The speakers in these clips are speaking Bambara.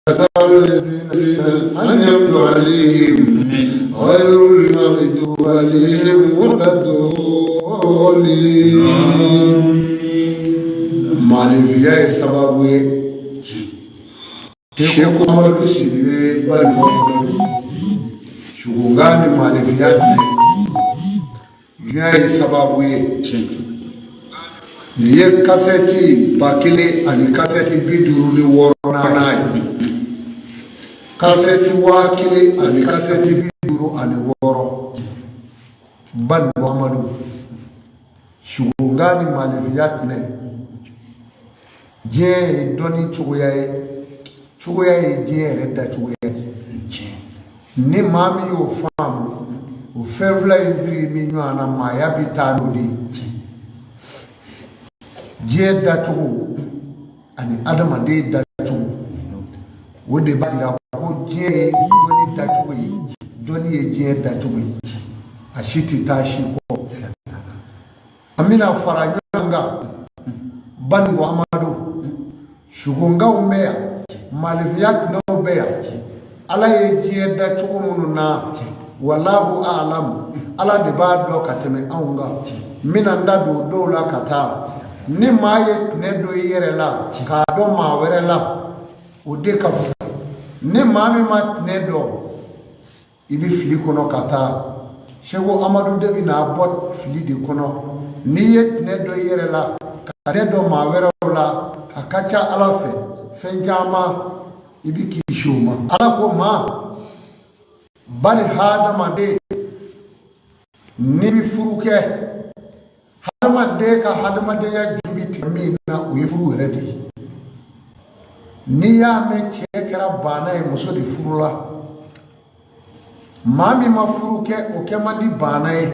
الذين أنعمت عليهم غير المغضوب عليهم ولا الضالين. Maanifinya ye sababu ye. Seku Amadu Sidibe Bani, sugunga ni maanifinya diɲɛ ye sababu ye. Nin ye kasɛti 1000 ani kasɛti 56nan ye, kasɛti 1000 ani kasɛti 56. Bani Muhamadu, sugunga ni maanifinya tɛnɛ, diɲɛ ye dɔnni cogoya ye, cogoya ye diɲɛ yɛrɛ dacogoya ye. Ni maa min y'o faamu, o fɛn fila in siri min ɲɔgɔn na, maaya bɛ taa n'o de ye. Diɲɛ dacogo ani adamaden dacogo, o de b'a jira ko diɲɛ ye dɔnni dacogo ye, dɔnni ye diɲɛ dacogo ye. A si tɛ taa si kɔ. An bɛna fara ɲɔgɔn kan. Bani Amadu, sugungaw bɛ yan, maanifinya tɛnɛw bɛ yan. Ala ye diɲɛ da cogo minnu na, walahu alamu, Ala de b'a dɔn ka tɛmɛ anw kan. N bɛna n da don dɔw la ka taa. Ni maa ye tɛnɛ dɔ i yɛrɛ la k'a dɔn maa wɛrɛ la, o de ka fisa. Ni maa min ma tɛnɛ dɔn, i bɛ fili kɔnɔ ka taa. Seko Amadu de bɛna bɔ fili de kɔnɔ. N'i ye tɛnɛ dɔn i yɛrɛ la ka tɛnɛ dɔn maa wɛrɛw la, a ka ca Ala fɛ, fɛn caman i bɛ kisi o ma. Ala ko maa, bani hadamaden, n'i bɛ furu kɛ, hadamaden ka hadamadenya ju bɛ tigɛ min na, o ye furu yɛrɛ de ye. N'i y'a mɛn cɛ kɛra baana ye, muso de furula. Maa min ma furu kɛ, o kɛ man di baana ye.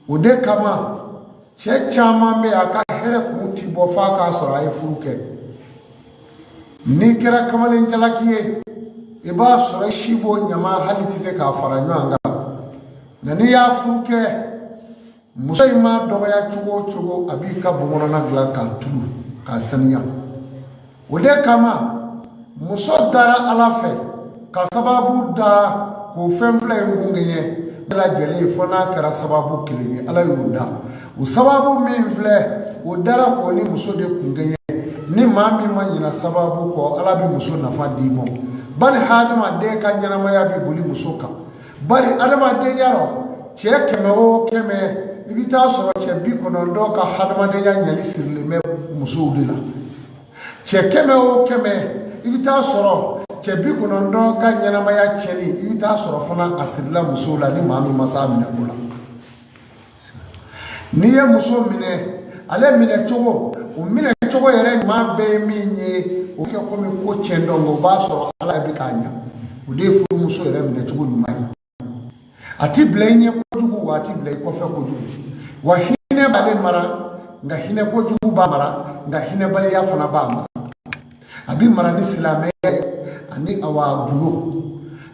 O de kama cɛ caman bɛ a ka hɛrɛ kun ti bɔ f'a k'a sɔrɔ a ye furu kɛ. N'i kɛra kamalen jalaki ye, i b'a sɔrɔ i si b'o ɲama, hali tɛ se k'a fara ɲɔgɔn kan. Nka n'i y'a furu kɛ, muso in m'a dɔgɔya cogo o cogo, a b'i ka bon kɔnɔna dilan k'a tulu k'a saniya. O de kama muso dara Ala fɛ ka sababu da k'o fɛn fila in kun kɛɲɛ bɛɛ lajɛlen, fo n'a kɛra sababu kelen ye. Ala y'o da, o sababu min filɛ, o dara k'o ni muso de kun kɛɲɛ. Ni maa min ma ɲina sababu kɔ, Ala bɛ muso nafa d'i ma. Bari hadamaden ka ɲɛnamaya bɛ boli muso kan. Bari adamadenya rɔ, cɛ 100 o 100, i bɛ taa sɔrɔ cɛ 90 ka hadamadenya ɲɛli sirilen bɛ musow de la. Cɛ 100 o 100, i bɛ taa sɔrɔ cɛ 90 ka ɲɛnamaya tiɲɛni, i bɛ taa sɔrɔ fana a sirila musow la. Ni maa min ma s'a minɛko la, n'i ye muso minɛ, ale minɛ cogo, o minɛ cogo yɛrɛ ɲuman bɛɛ ye min ye, o kɛ komi ko tiɲɛ dɔn, o b'a sɔrɔ Ala bɛ k'a ɲɛ. O de ye furumuso yɛrɛ minɛ cogo ɲuman ye. A ti bila i ɲɛ kojugu, wa a ti bila i kɔfɛ kojugu. Wa hinɛ b'ale mara, nka hinɛ kojugu b'a mara, nka hinɛbaliya fana b'a mara. A bɛ mara ni silamɛya ye ani awa gundo.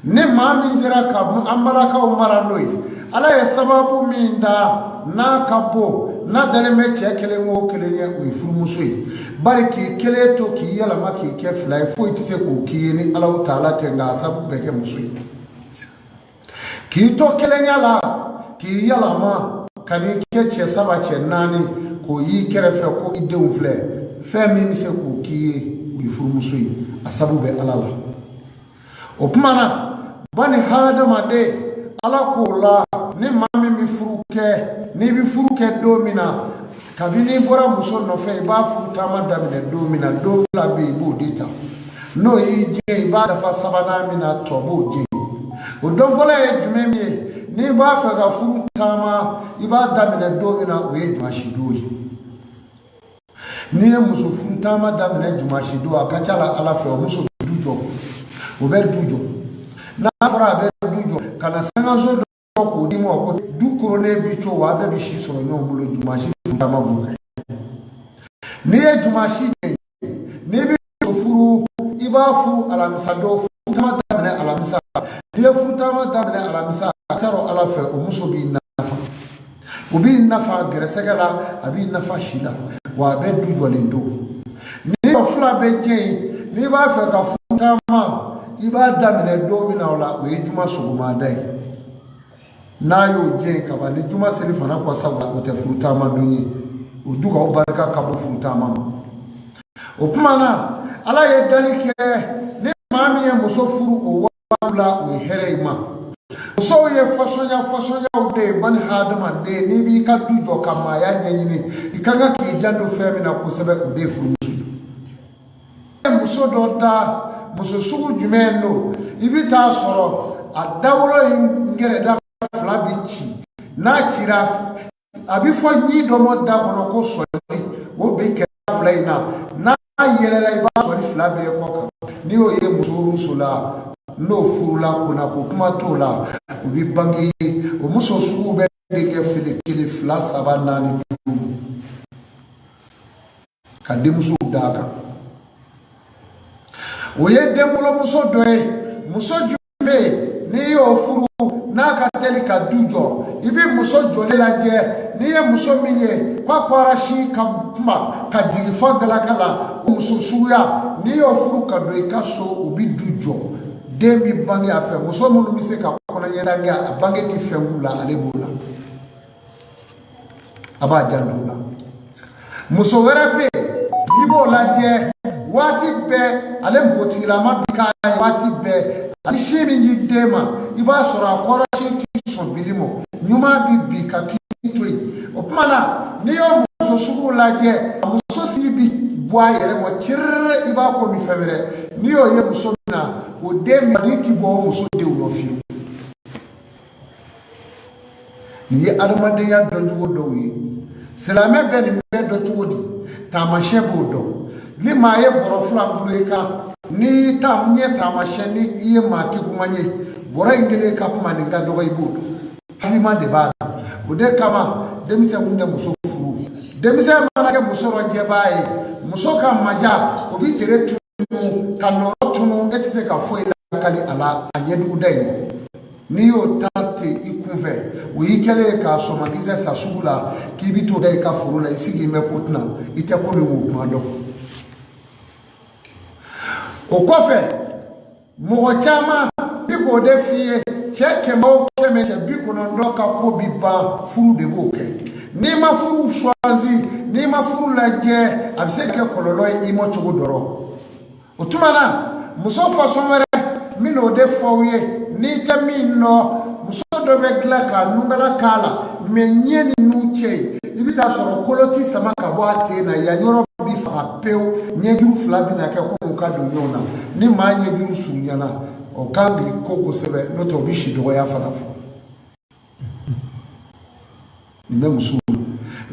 Ni maa min sera ka an balakaw mara n'o ye, Ala ye sababu min da n'a ka bon, n'a dalen bɛ cɛ kelen o kelen ye, o ye furumuso ye. Bari k'i kelen to k'i yɛlɛma k'i kɛ fila ye, foyi tɛ se k'o k'i ye ni Ala taala tɛ. Nka a sababu bɛ kɛ muso ye. K'i to kelenya la k'i yɛlɛma ka n'i kɛ cɛ saba, cɛ naani, k'o y'i kɛrɛfɛ ko i denw filɛ, fɛn min bɛ se k'o k'i ye, o ye furumuso ye. A sabu bɛ Ala la. O tuma na, bani hadamaden, Ala k'o la, ni maa min bɛ furu kɛ, n'i bɛ furu kɛ don min na, kabini n'i bɔra muso nɔfɛ, i b'a furu taama daminɛ don min na, don fila bɛ yen, i b'o de ta. N'o y'i diya, i b'a dafa sabanan min na, tɔ b'o jɛ. O don fɔlɔ ye jumɛn ye? N'i b'a fɛ ka furu taama, i b'a daminɛ don min na, o ye jumasi don ye. N'i ye muso furu taama daminɛ jumasi don, a ka ca la Ala fɛ, o muso bɛ du jɔ, o bɛ du jɔ. N'a fɔra a bɛ du jɔ, ka na sangaso dɔ k'o di ma ko du koronnen bi co, wa a bɛɛ bɛ si sɔrɔ ɲɔgɔn bolo. Jumasi furu taama b'o kɛ. N'i ye jumasi ye, n'i bɛ muso furu, i b'a furu alamisa don. Furu taama daminɛ alamisa. N'i ye furu taama daminɛ alamisa, a ka ca Ala fɛ, o muso b'i nafa, o b'i nafa gɛrɛsɛgɛ la, a b'i nafa si la, wa a bɛ du jɔlen don. Ni fila bɛ diɲɛ ye, n'i b'a fɛ ka furu taama i b'a daminɛ don min na o la, o ye juma sɔgɔmada ye. N'a y'o jɛ kaban ni juma seli fana kɔ, sabula o tɛ furu taama don ye, o dugawu barika ka bon furu taama ma. O tuma na, Ala ye dali kɛ ni maa min ye muso furu o waati la, o ye hɛrɛ i ma. Musow ye fasɔnya fasɔnyaw de ye. Bani hadamaden, n'i b'i ka du jɔ ka maaya ɲɛɲini, i ka kan k'i janto fɛn min na kosɛbɛ, o de ye furumuso ye. Muso dɔ da, muso sugu jumɛn don? I bɛ taa sɔrɔ a dawolo in gɛrɛda fila bi ci. N'a cira, a bɛ fɔ ɲi dɔ ma da kɔnɔ ko sɔli. O bɛ kɛrɛda fila in na. N'a yɛlɛla, i b'a sɔli fila bɛɛ kɔ kan. N'i y'o ye muso o muso la, n'o furula, kunna ko kuma t'o la, o bɛ bange ye. O muso sugu bɛ de kɛ fili kelen, fila, saba, naani, duuru, ka denmuso d'a kan. O ye denwolomuso dɔ ye. Muso jumɛn bɛ yen n'i y'o furu, n'a ka teli ka du jɔ? I bɛ muso jɔlen lajɛ. N'i ye muso min ye k'a kɔrɔ si ka kuma ka jigin fɔ galaka la, o muso suguya, n'i y'o furu ka don i ka so, o bɛ du jɔ, den bɛ bange a fɛ. Muso minnu bɛ se ka kɔnɔɲɛda kɛ, a bange tɛ fɛn k'u la, ale b'o la, a b'a janto o la. Muso wɛrɛ bɛ yen, i b'o lajɛ waati bɛɛ, ale npogotigilama bi k'a ye waati bɛɛ. A sin min di den ma, i b'a sɔrɔ a kɔrɔ sin ti sɔn bili ma, ɲuman bi bi ka k'i to yen. O tuma na, n'i y'o muso sugu lajɛ, a muso sigi bi bɔ a yɛrɛ ma ciriri, i b'a komi fɛn wɛrɛ. N'i y'o ye muso min na, o den min ti bɔ o muso denw nɔ fiyewu. Nin ye adamadenya dɔncogo dɔw ye. Silamɛ bɛ nin bɛɛ dɔn cogo di? Taamasiyɛn b'o dɔn. Ni maa ye bɔrɔ fila bolo i kan, n'i ta ɲɛ taamasiyɛn, ni i ye maa keguman ye, bɔrɔ in kelen ka kuma nin ka dɔgɔ, i b'o dɔn. Hakilima de b'a dɔn. O de kama denmisɛnw tɛ muso furu. Denmisɛn mana kɛ muso dɔ jɛbaa ye, muso ka maja, o bɛ tere tunu ka nɔrɔ tunu, e tɛ se ka foyi lakali a la a ɲɛduguda in kɔ. N'i y'o ta ten i kunfɛ, o y'i kɛlen ye k'a sɔmakisɛ sa sugu la k'i bɛ t'o da i ka foro la. I sigi bɛ ko tɛna i tɛ ko min k'o kuma dɔn. O kɔfɛ, mɔgɔ caman bi k'o de f'i ye. Cɛ 100 o 100, cɛ 90 ka ko bi ban, furu de b'o kɛ. N'i ma furu choisi, n'i ma furu lajɛ, a bɛ se ka kɛ kɔlɔlɔ ye i ma cogo dɔ rɔ. O tuma na, muso fasɔn wɛrɛ n bɛn'o de fɔ aw ye n'i tɛ min dɔn. Muso dɔ bɛ dilan ka nungala k'a la, mɛ ɲɛ ni nun cɛ ye, i bɛ taa sɔrɔ kolo ti sama ka bɔ a ten na yan, yɔrɔ bi faga pewu. Ɲɛjuru fila bɛna kɛ komi u ka don ɲɔgɔn na. Ni maa ɲɛjuru surunyana, o kan k'i ko kosɛbɛ, n'o tɛ o bɛ si dɔgɔya fana fɔ. Nin bɛ musow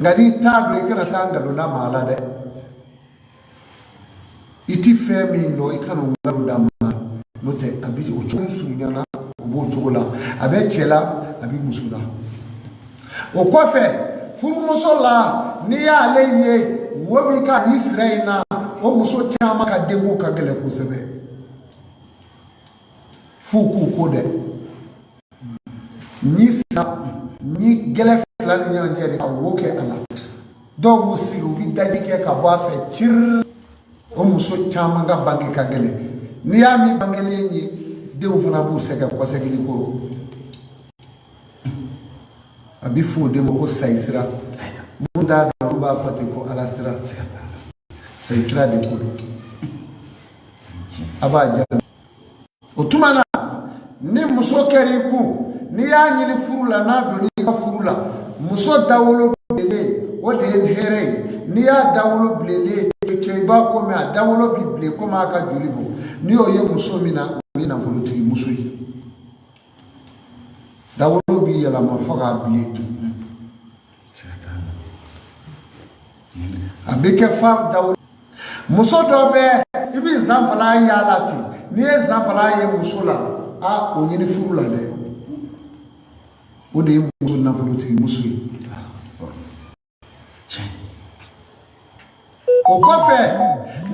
la, nka n'i t'a dɔn, i kana taa nkalon da maa la dɛ. I ti fɛn min dɔn, i kana o nkalon da maa, n'o tɛ a bɛ o cogo surunyana, o b'o cogo la. A bɛ cɛ la, a bɛ muso la. O kɔfɛ, furumuso la, n'i y'ale ye wo min ka nin sira in na, o muso caman ka denko ka gɛlɛn kosɛbɛ, f'u k'u ko dɛ. Ni sira ni gɛlɛ fila ni ɲɔgɔn cɛ de ka wo kɛ a la, dɔw b'u sigi, u bɛ daji kɛ ka bɔ a fɛ ciri. O muso caman ka bange ka gɛlɛn. N'i y'a min bangelen ye, denw fana b'u sɛgɛn kɔsegili ko. A bɛ fɔ o de ma ko sayi sira. Mun t'a dɔn, olu b'a fɔ ten ko Ala sira, sayi sira de ko don. A b'a jaabi. O tuma na, ni muso kɛra i kun, n'i y'a ɲini furu la, n'a donna i ka furu la, muso dawolo bilenlen, o de ye hɛrɛ ye. N'i y'a dawolo bilenlen cɛ, i b'a komi a dawolo bi bilen komi a ka joli bɔ. N'i y'o ye muso min na, o ye nafolotigi muso ye. Dawolo bi yɛlɛma fo k'a bilen, a bɛ kɛ fa dawolo. Muso dɔ bɛ, i bɛ zanfala yaala ten. N'i ye zanfala ye muso la, a o ɲini furu la dɛ, o de ye muso nafolotigi muso ye. O kɔfɛ,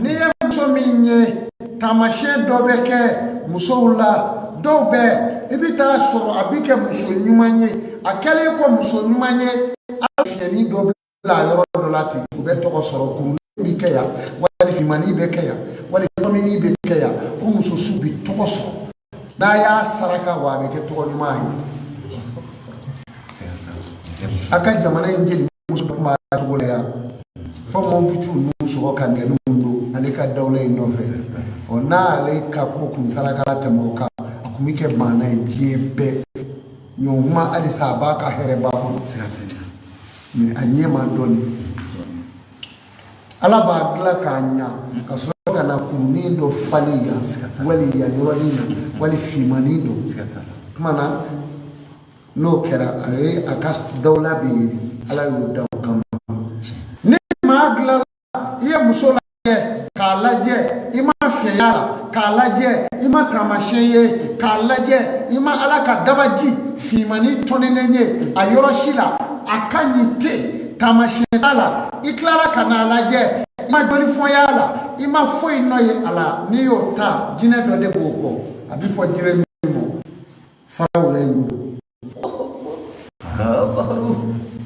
n'i ye muso min ye, taamasiyɛn dɔ bɛ kɛ musow la. Dɔw bɛ, i bɛ taa sɔrɔ a bɛ kɛ muso ɲuman ye. A kɛlen kɔ muso ɲuman ye, a fiɲɛni dɔ bila a yɔrɔ dɔ la ten, o bɛ tɔgɔ sɔrɔ. Kurunin bɛ kɛ yan, wali finmannin bɛ kɛ yan, wali tɔminin bɛ kɛ yan. O muso muso su bi tɔgɔ sɔrɔ n'a y'a saraka wa a bɛ kɛ tɔgɔ ɲuman ye. A ka jamana in jeli muso tun b'a cogo la yan fo mɔbitiw n'u sɔgɔ ka nɛniw don ale ka dawula in nɔfɛ. Ɔ, n'ale ka ko kun saraka tɛmɛ o kan, a kun bɛ kɛ maana ye diɲɛ bɛɛ ɲɔgɔn kuma. Halisa a b'a ka hɛrɛ ba kɔnɔ, mais a ɲɛ ma dɔɔni. Ala b'a dilan k'a ɲa ka sɔrɔ ka na kurunin dɔ falen yan, wali yan yɔrɔnin na, wali finmanin dɔ. Tuma na n'o kɛra, a ye a ka dawula bɛ yen. Ala y'o da o kama. Ni maa dilanna, i ye muso lajɛ k'a lajɛ, i ma fiɲɛ y'a la k'a lajɛ, i ma taamasiyɛn ye k'a lajɛ, i ma Ala ka dabaji finmani tɔninen ye a yɔrɔ si la, a ka ɲi ten, taamasiyɛn t'a la. I tilara ka n'a lajɛ, i ma joli fɔ y'a la, i ma foyi nɔ ye a la. N'i y'o ta, jinɛ dɔ de b'o kɔ. A bɛ fɔ jinɛ min ma farawoya in bolo,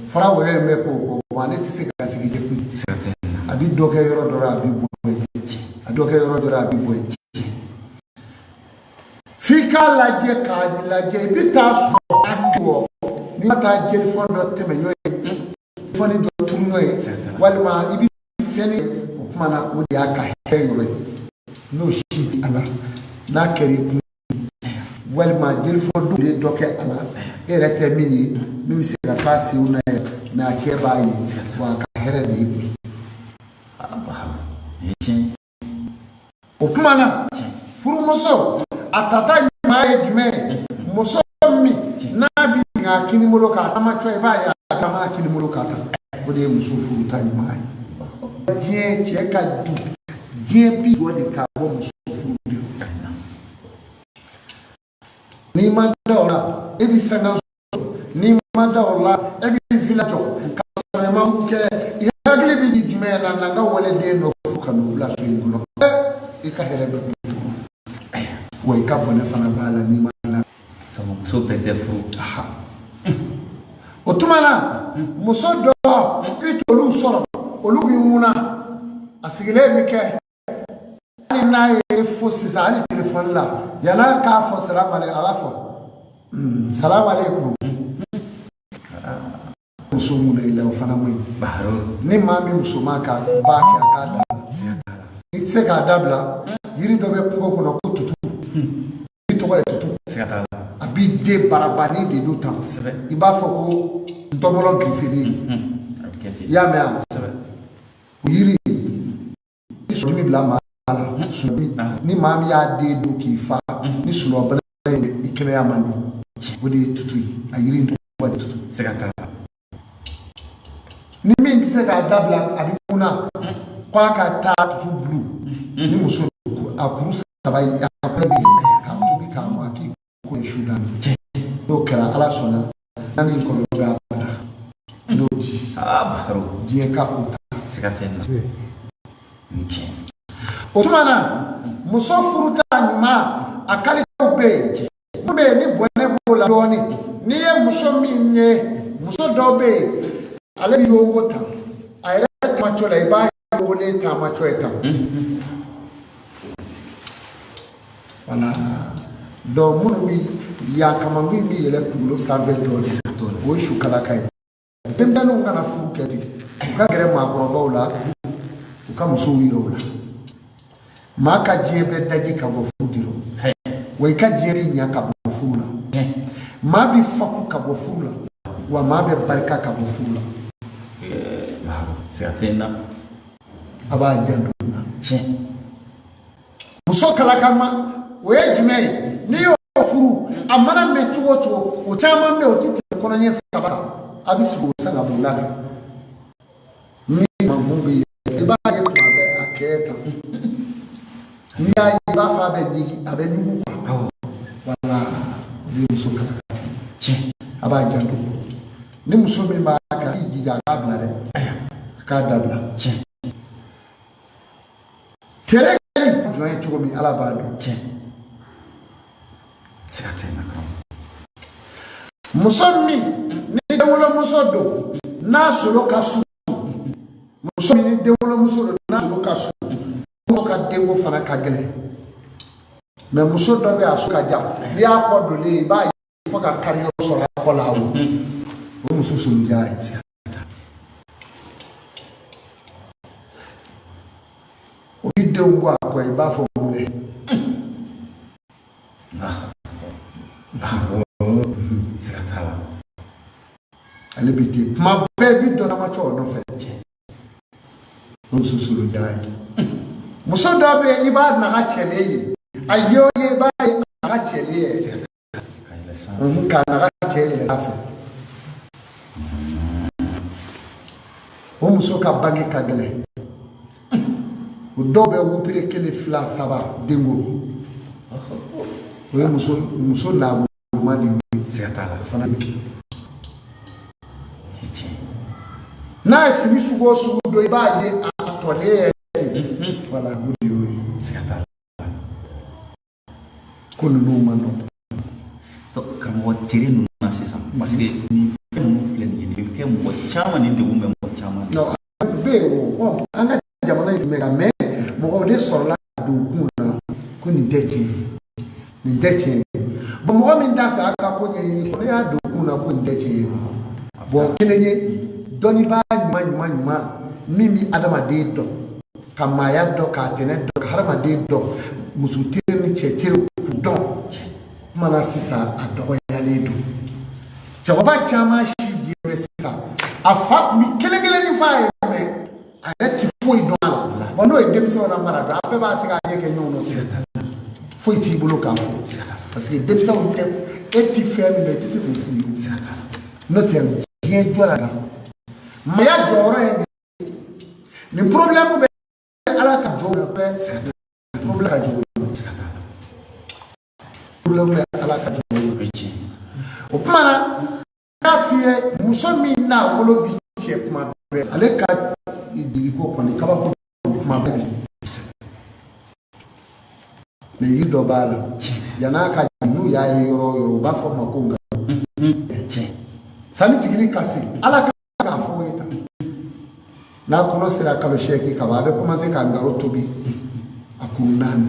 farawoya in bɛ k'o kɔ. Bon, ale tɛ se ka sigi kun. A bɛ dɔ kɛ yɔrɔ dɔ la, a bɛ bɔ yen. A dɔ kɛ yɔrɔ dɔ la, a bɛ bɔ yen. F'i k'a lajɛ k'a lajɛ, i bɛ taa sɔrɔ a kɔ n'i ma taa jelifɔn dɔ tɛmɛ ɲɔgɔn ye, fɔni dɔ turu ɲɔgɔn ye, walima i bɛ fɛn o tuma na, o de y'a ka hɛrɛ yɔrɔ ye. N'o si tɛ a la, n'a kɛra i kun, walima jelifɔn dun de dɔ kɛ a la, e yɛrɛ tɛ min ye, min bɛ se ka taa senw na ye, mais a cɛ b'a ye wa, a ka hɛrɛ de ye bi. O tuma na, furumuso a tata ɲuman ye jumɛn ye? Muso min n'a bɛ jigin a kini bolo k'a taama cɔ, i b'a ye a taama a kini bolo k'a ta, o de ye muso furuta ɲuman ye. Diɲɛ cɛ ka du, diɲɛ bi jɔ de ka bɔ muso furu de. N'i ma da o la, e bɛ sanga sɔrɔ. N'i ma da o la, e bɛ villa jɔ ka sɔrɔ i ma furu kɛ. I hakili bɛ jigin jumɛn na? Na n ka waleden dɔ furu ka n'o bila so in kɔnɔ. I ka hɛrɛ bɛ furu wa, i ka bɔnɛ fana b'a la n'i ma la. Muso bɛɛ tɛ furu. O tuma na, muso dɔ i t'olu sɔrɔ, olu bɛ ŋuna, a sigilen bɛ kɛ. Hali n'a ye fo sisan, hali telefɔni la, yann'a k'a fɔ salamu aleykum, a b'a fɔ salamu aleykum. Muso mun i la, o fana man ɲi. Ni maa min muso ma ka ba kɛ, a k'a dabila. I tɛ se k'a dabila. Yiri dɔ bɛ kungo kɔnɔ ko tutu, yiri tɔgɔ ye tutu. A b'i den barabani de don tan, i b'a fɔ ko ntɔmɔlɔ girifeli. I y'a mɛn wa? O yiri ni sɔdimi bila maa la, sɔdimi, ni maa min y'a den dun k'i fa ni sunɔgɔbana ye, i kɛnɛya man di. O de ye tutu ye. A yiri in tɔgɔ de tutu. Ni min tɛ se k'a dabila, a bɛ kunna k'a ka taa tutu bulu ni muso a kuru saba ye, a kɔnɔ bi k'a tobi k'a mɔ, a k'i ko su la. N'o kɛra, Ala sɔnna, n'a ni kɔlɔlɔ bɛ a bila n'o di diɲɛ ka o ta. O tuma na, muso furuta ɲuman, a qualitéw bɛ yen. Mun bɛ yen ni bɔnɛ b'o la dɔɔnin? N'i ye muso min ye, muso dɔw bɛ yen, ale bɛ yongo ta a yɛrɛ taamacɔ la, i b'a yongolen taamacɔ ye tan. Wala donc, minnu bɛ yan, kamankun bɛ yɛlɛ kunkolo sanfɛ dɔɔnin, o ye sukalaka ye. Denmisɛnninw kana furu kɛ ten, u ka gɛrɛ maakɔrɔbaw la, u ka musow yira u la. Maa ka diɲɛ bɛɛ daji ka bɔ furu de rɔ wa, i ka diɲɛ bɛ ɲa ka bɔ furu la. Maa bɛ faku ka bɔ furu la wa, maa bɛ barika ka bɔ furu la. A b'a janto na. Muso kalakama, o ye jumɛn ye? N'i y'o furu, a mana mɛn cogo o cogo, o caman bɛ yen, o tɛ tɛmɛ kɔnɔɲɛ 3 kan, a bɛ sigi o sanga bonda kan. Min mankun bɛ yen, i b'a ye tuma bɛɛ a kɛ tan. N'i y'a ye, i b'a fɔ a bɛ ɲigi, a bɛ ɲugu quoi. Wala o de ye muso kalaka. A b'a janto. Ni muso min b'a kɛ, a k'i jija a k'a bila dɛ, a k'a dabila. Tere jɔn ye cogo min, Ala b'a dɔn. Muso min ni denwolomuso don, n'a solo ka su, muso min ni denwolomuso don, n'a solo ka su, muso ka denko fana ka gɛlɛn. Mais muso dɔ bɛ a so ka jan, n'i y'a kɔ donnen ye, i b'a ye fo ka kari yɔrɔ sɔrɔ a kɔ la. O o muso sulujan ye. O b'i denw bɔ a kɔ, i b'a fɔ mun dɛ? Siga t'a la. Ale bi ten, kuma bɛɛ bi dɔ taamacɔ o nɔfɛ. O muso sulujan ye. Muso dɔ bɛ yen, i b'a naga cɛlen ye, a ye o ye, i b'a ye a naga cɛlen ye. Ka yɛlɛ sanfɛ. K'a naga cɛ yɛlɛ sanfɛ. O muso ka bange ka gɛlɛn. O dɔw bɛ wupere kelen, fila, saba denko. O ye muso nagoloma de ye. Siga t'a la. O fana bɛ Tiɲɛ. N'a ye fini sugu o sugu don, i b'a ye a tɔlen yɛrɛ ten. Wala, o de y'o ye. Siga t'a la. Ko ninnu ma nɔgɔn. Donc karamɔgɔ, tere ninnu na sisan, parce que nin fɛn ninnu filɛ nin ye, nin bɛ kɛ mɔgɔ caman, nin degun bɛ mɔgɔ caman na. Non, a bɛ yen o. Bon, an ka jamana in fɛnɛ ka mɛn, mɔgɔw de sɔrɔla ka don u kun na ko nin tɛ tiɲɛ ye, nin tɛ tiɲɛ ye. Bon, mɔgɔ min t'a fɛ a ka ko ɲɛɲini, ko ne y'a don u kun na ko nin tɛ tiɲɛ ye. Bon, kelen ye dɔnnibaa ɲuman ɲuman ɲuman min bɛ adamaden dɔn, ka maaya dɔn, k'a tɛnɛ dɔn, ka hadamaden dɔn, muso tere ni cɛ tere k'u dɔn. Kuma na sisan, a dɔgɔyalen don. Cɛkɔrɔba caman si jɛ bɛ sisan, a fa tun bɛ kelen kelen ni f'a ye, mais a yɛrɛ ti foyi dɔn a la. Bon, n'o ye denmisɛnw na mara dɔn, a bɛɛ b'a se k'a ɲɛ kɛ ɲɔgɔn nɔ, foyi t'i bolo k'a fɔ, parce que denmisɛnw tɛ e ti fɛn min dɔn, i tɛ se k'o k'u ye. N'o tɛ, diɲɛ jɔ la, maaya jɔyɔrɔ ye nin ye. Nin problème bɛ ala ka jɔw la bɛɛ, problème ka jugu, problème bɛ ala ka jɔw la. O ye tiɲɛ. O kuma na, n y'a f'i ye, muso min n'a wolo bi cɛ kuma bɛɛ, ale ka jiginko kɔni kabako kuma bɛɛ bi. Mais yiri dɔ b'a la, yann'a ka jigin, n'u y'a ye yɔrɔ o yɔrɔ, u b'a fɔ ma ko nka Tiɲɛ. Sanni jigili ka se, ala ka k'a fɔ o ye tan, n'a kɔnɔ sera kalo 8 ka ban, a bɛ commencer ka ngaro tobi a kuru 4,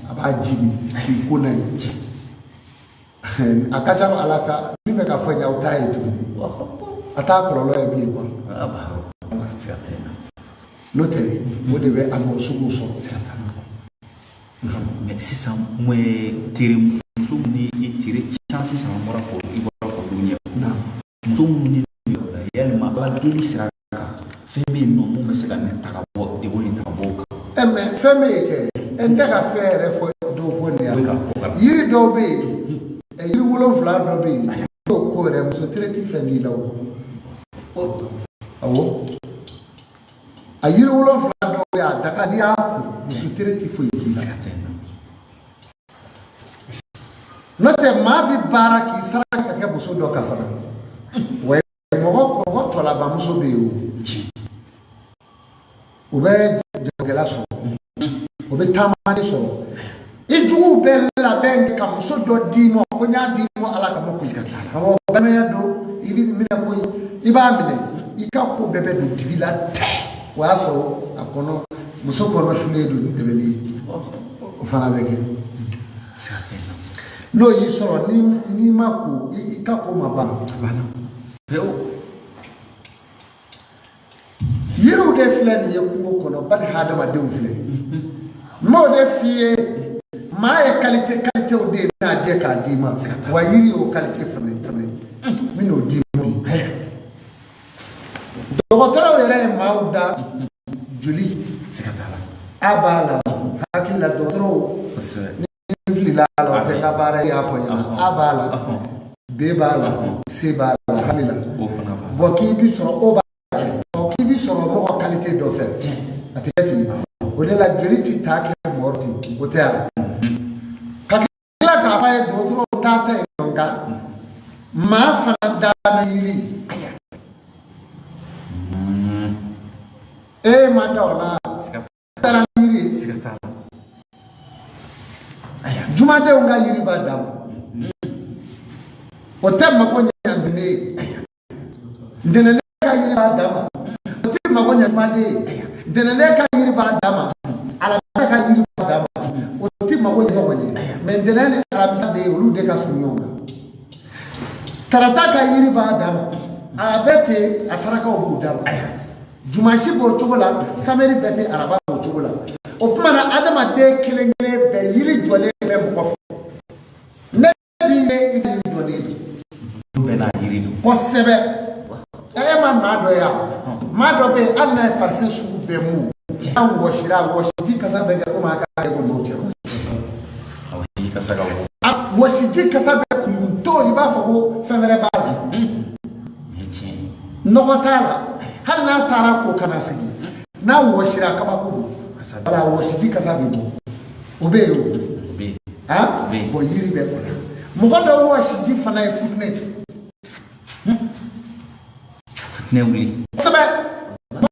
a b'a ji min k'i ko n'a ye. A ka ca ala ka min bɛ ka fɔ ɲɛ, aw t'a ye tuguni, a t'a kɔlɔlɔ ye bilen quoi. A b'a siga tɛ n na. N'o tɛ, o de bɛ a mɔgɔ sugu sɔrɔ. Siga t'a la. Mais sisan, mun ye tere muso min ni i tere can sisan, an bɔra k'o, i bɔra k'olu ɲɛfɔ. Na. Muso minnu ni la, yalima ala deli sira kan, fɛn bɛ yen nɔ mun bɛ se ka nin ta ka bɔ degun in ta ka bɔ o kan? Ɛ, mais fɛn bɛ yen kɛ, ɛ, n tɛ ka fɛn yɛrɛ fɔ dɔw fɔ nin O bɛ ka yan. fɔ ka Yiri dɔw bɛ yen, ɛ, yiri 7 dɔ bɛ yen, n'o ko yɛrɛ, muso tere ti fɛn k'i la. O awɔ, a yiri 7 dɔw bɛ yen, a daga, n'i y'a ko, muso tere ti foyi k'i la. Siga tɛ n na. N'o tɛ, maa bɛ baara k'i sara ka kɛ muso dɔ kan fana wa. Mɔgɔ tɔlabamuso bɛ yen o. Tiɲɛ. O bɛ jagokɛla sɔrɔ, o bɛ taamaden sɔrɔ. I juguw bɛ labɛn kɛ ka muso dɔ d'i ma ko n y'a d'i ma ala kama koyi. Awɔ, balimaya don, i bɛ minɛ koyi, i b'a minɛ, i ka ko bɛɛ bɛ don dibi la tɛ. O y'a sɔrɔ a kɔnɔ, muso kɔnɔ sulen don ni dɛbɛli ye. O fana bɛ kɛ. Siga tɛ n na. N'o y'i sɔrɔ, ni n'i ma ko, i ka ko ma ban. A banna pewu. Yiriw de filɛ nin ye kungo kɔnɔ, bali hadamadenw filɛ. N b'o de f'i ye, maa ye qualité qualitéw de ye, n bɛna jɛ k'a d'i ma. Wa yiri y'o qualité fana ye, n bɛn'o d'i ma bi. Dɔgɔtɔrɔw yɛrɛ ye maaw da joli. Siga t'a la. A b'a la hakili la, dɔgɔtɔrɔw. Kosɛbɛ. Ni filila a la, o tɛ n ka baara ye, y'a fɔ ɲɛna. A b'a la, B b'a la, C b'a la, hakili la. O fana b'a la. Bon, k'i bi sɔrɔ o b'a la, k'i bi sɔrɔ mɔgɔ qualité dɔ fɛ, a tɛ kɛ ten. O de la joli ti taa kɛ mɔgɔ ten, o tɛ yan. Ka tila k'a fɔ a ye, dɔgɔtɔrɔw t'a ta yen nɔ, nka maa fana da bɛ yiri. E ma da o la, Siga taara ni yiri ye. Siga t'a la. Aya. Jumadenw ka yiri b'a dama, o tɛ mako ɲɛ ntɛnɛn ye. Ntɛnɛn ka yiri b'a dama, o tɛ mako ɲɛ jumaden ye. Ntɛnɛn ka yiri b'a dama, alamisa ka yiri b'a dama, o tɛ mako ɲɛ ɲɔgɔn ye. Mais ntɛnɛn ni alamisa bɛ yen, olu de ka surun ɲɔgɔn kan. Tarata ka yiri b'a dama, a bɛ ten, a sarakaw b'o dama. Dimanche b'o cogo la, samedi bɛ ten, araba b'o cogo la. O tuma na, adamaden kelen kelen bɛɛ yiri jɔlen bɛ mɔgɔ fɛ. Ne b'i ye, i ka yiri dɔnnen don. Bɛɛ n'a yiri don. Kosɛbɛ. E ma maa dɔ ye wa? Maa dɔ bɛ yen, hali n'a ye parfum sugu bɛɛ mu, n'a wɔsira, wɔsiji kasa bɛ kɛ komi a ka kɛ ko mɔgɔw cɛ. A wɔsiji kasa ka bon. A wɔsiji kasa bɛ kun to, i b'a fɔ ko fɛn wɛrɛ b'a la. Nin ye tiɲɛ ye. Nɔgɔ t'a la. Hali n'a taara ko ka na sigi, n'a wɔsira, kabako don. Wala wɔsiji kasa bɛ bɔ, o bɛ yen o. O bɛ yen. Han. O bɛ yen. Bon, yiri bɛ o la. Mɔgɔ dɔw wɔsiji fana ye futinɛ ye. Futinɛ wuli. Kosɛbɛ.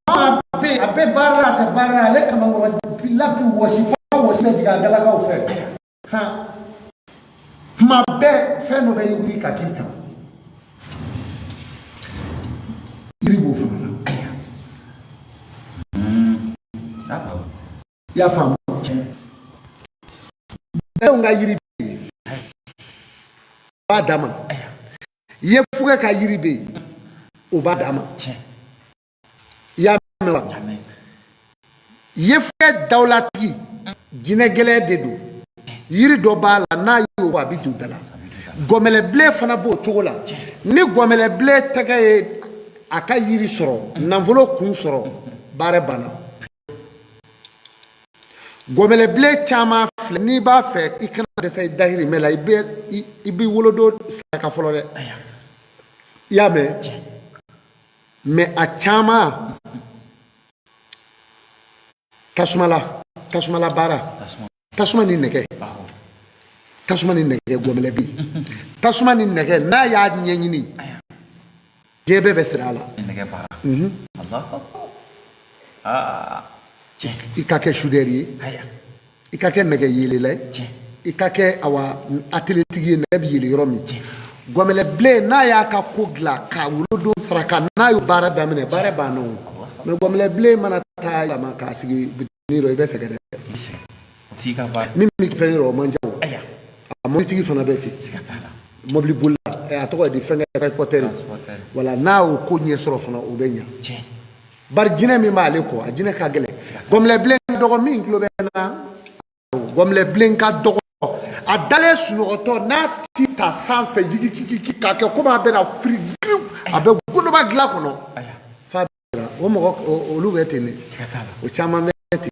Maa bɛ yen, a bɛ baara la, a tɛ baara la, ale kamankɔrɔ lapi wɔsi fo wɔsi bɛ jigin a galakaw fɛ. Han, tuma bɛɛ fɛn dɔ bɛ wuli ka k'i kan. Yiri b'o fana la. I y'a faamu? Denw ka yiri bɛ yen, o b'a dama. Yefugɛ ka yiri bɛ yen, o b'a dama. I y'a mɛn wa? Yefugɛ dawulatigi, jinɛ gɛlɛn de don. Yiri dɔ b'a la, n'a y'o bɔ, a bɛ don da la. Gɔmɛlɛbilen fana b'o cogo la. Ni gɔmɛlɛbilen tɛgɛ ye a ka yiri sɔrɔ, nafolo kun sɔrɔ, baara banna. Gɔmɛlɛbilen caman filɛ, n'i b'a fɛ i kana dɛsɛ i dahirimɛ la, i b'i wolodon saraka fɔlɔ dɛ. I y'a mɛn? Mais a caman tasuma la, tasuma la baara, tasuma ni nɛgɛ, tasuma ni nɛgɛ. Gɔmɛlɛ bɛ yen, tasuma ni nɛgɛ, n'a y'a ɲɛɲini, diɲɛ bɛɛ bɛ siran a la. Nɛgɛ baara. Aa, tiɲɛ. I ka kɛ soudeur ye, i ka kɛ nɛgɛ yeelela ye, i ka kɛ awa atelier tigi ye, nɛgɛ bɛ yeele yɔrɔ min. Gɔmɛlɛ bilen, n'a y'a ka ko dilan ka wolodon saraka, n'a y'o baara daminɛ, baara banna o. Mais gɔmɛlɛ bilen mana taa yɛlɛma k'a sigi bitigi rɔ, i bɛ sɛgɛn dɛ. Min bɛ fɛn yɔrɔ, o man ca o. A mɔbilitigi fana bɛ ten, mɔbili bolila, a tɔgɔ ye di, fɛnkɛ, transporteur. Wala n'a y'o ko ɲɛ sɔrɔ fana, o bɛ ɲa. Bari jinɛ min b'ale kɔ, a jinɛ ka gɛlɛn. Gɔmɛlɛ bilen ka dɔgɔ, min tulo bɛ n na, gɔmɛlɛ bilen ka dɔgɔ. A dalen sunɔgɔtɔ, n'a ti ta sanfɛ jigi kikiki k'a kɛ komi a bɛna firi, a bɛ godoba dilan kɔnɔ f'a bɛ o mɔgɔ olu bɛ ten de, o caman bɛ ten.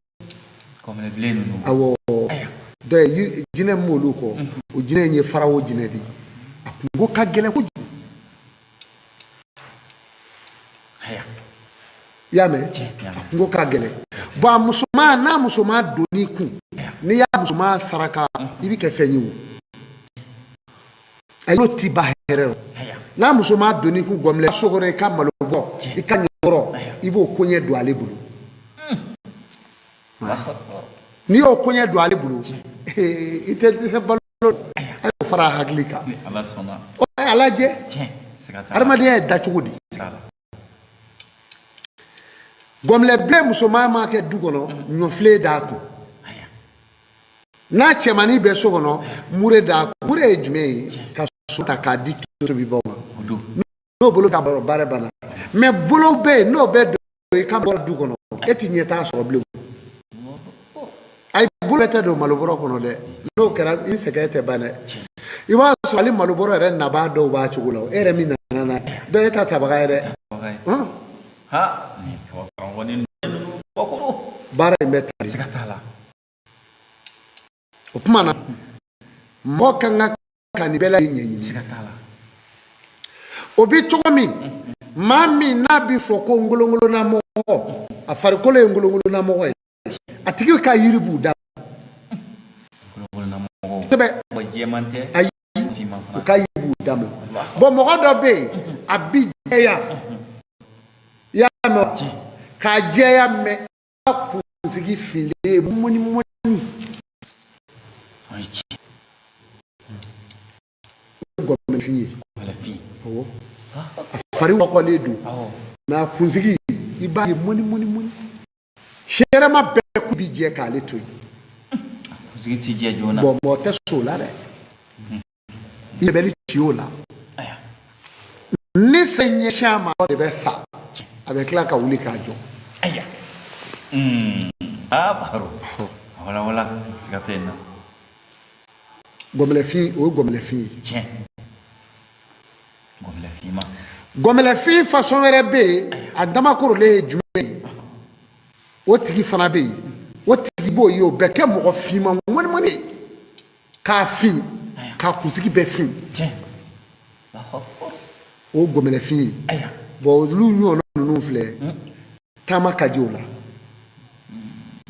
Awɔ, dɔ ye jinɛ min b'olu kɔ, o jinɛ in ye farawo jinɛ de ye. A kunko ka gɛlɛn kojugu. I y'a mɛn? A kunko ka gɛlɛn. Bon, a musoman, n'a musoman donn'i kun, n'i y'a musoman saraka, i bɛ kɛ fɛn ye. O a y'o ti ba hɛrɛ rɔ. N'a musoman donn'i kun, gɔmilɛ so kɔnɔ, i ka malo bɔ, i ka ɲɔ, i b'o koɲɛ don ale bolo. N'i y'o koɲɛ don ale bolo, i tɛ dɛsɛ balo. A y'o fara a hakili kan. A lajɛ, adamadenya ye dacogo di. Gɔmilɛ bilen musoman ma kɛ du kɔnɔ, ɲɔfilen d'a kun. N'a cɛmannin bɛ so kɔnɔ, mure d'a kun. Mure ye jumɛn ye? Ka so ta k'a di tobibaw ma, n'o bolo ka baara banna. Mais bolo bɛ yen, n'o bɛ don i ka bɔ du kɔnɔ, e ti ɲɛtaa sɔrɔ bilen. Ayi, bolo bɛɛ tɛ don malobɔrɔ kɔnɔ dɛ. N'o kɛra, i sɛgɛn tɛ ban dɛ. I b'a sɔrɔ hali malobɔrɔ yɛrɛ nabaa dɔw b'a cogo la. E yɛrɛ min nana n'a ye, dɔ e ta tabaga ye dɛ. Baara in bɛ ta o tuma na, mɔgɔ ka kan ka nin bɛɛ lajɛlen ɲɛɲini. O bi cogo min, maa min n'a bi fɔ ko ngolongolonnamɔgɔ, a farikolo ye ngolongolonnamɔgɔ ye, a tigi ka yiri b'u da. Kosɛbɛ. Ayi, u ka yiri b'u da ma. Bon, mɔgɔ dɔ bɛ yen, a bi jɛya. I y'a mɛn? K'a jɛya, mais a kunsigi finlen mɔni mɔni, gɔmɛfin ye. Awɔ, a fari wɔkɔlen don, mais a kunsigi, i b'a ye mɔni mɔni mɔni. Sɛrɛma bɛɛ ku bi jɛ k'ale to yen. Kunsigi ti jɛ joona. Bon, mɔgɔ tɛ sɔn o la dɛ, i bɛ ci o la. Ni sen ɲɛsin a ma de bɛ sa, a bɛ tila ka wuli k'a jɔ. Ayiwa, aa baro wala wala, siga tɛ yen na. Gɔmɛlɛfin, o ye gɔmɛlɛfin ye. Tiɲɛ, gɔmɛlɛfinma. Gɔmɛlɛfin fasɔn wɛrɛ bɛ yen, a damakorolen ye jumɛn ye? O tigi fana bɛ yen, o tigi b'o ye, o bɛ kɛ mɔgɔ finman ŋɔnimɔni ye, k'a fin, k'a kunsigi bɛɛ fin. O gɔmɛlɛfin ye. Bon, olu ɲɔgɔnna ninnu filɛ, taama ka di o la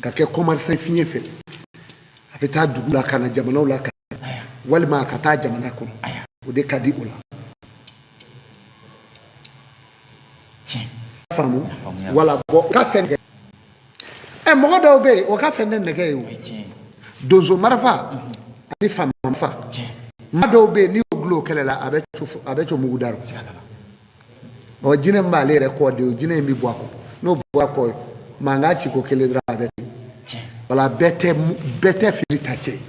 ka kɛ commerçant fiɲɛ fɛ, a bɛ taa dugu la ka na jamanaw la ka walima a ka taa jamana kɔnɔ, o de ka di o la. Faamu wala. Bon, o ka fɛn kɛ ɛ, mɔgɔ dɔw bɛ yen, o ka fɛn tɛ nɛgɛ ye, o donso marifa ani faama marifa. Maa dɔw bɛ yen, n'i y'o dulon kɛlɛ la, a bɛ co mugu da rɔ. Ɔ, jinɛ min b'ale yɛrɛ kɔ de, o jinɛ in bɛ bɔ a kɔ. N'o bɔ a kɔ, mankan ci ko kelen dɔrɔn, a bɛ wala. Bɛɛ tɛ fili ta cɛ ye,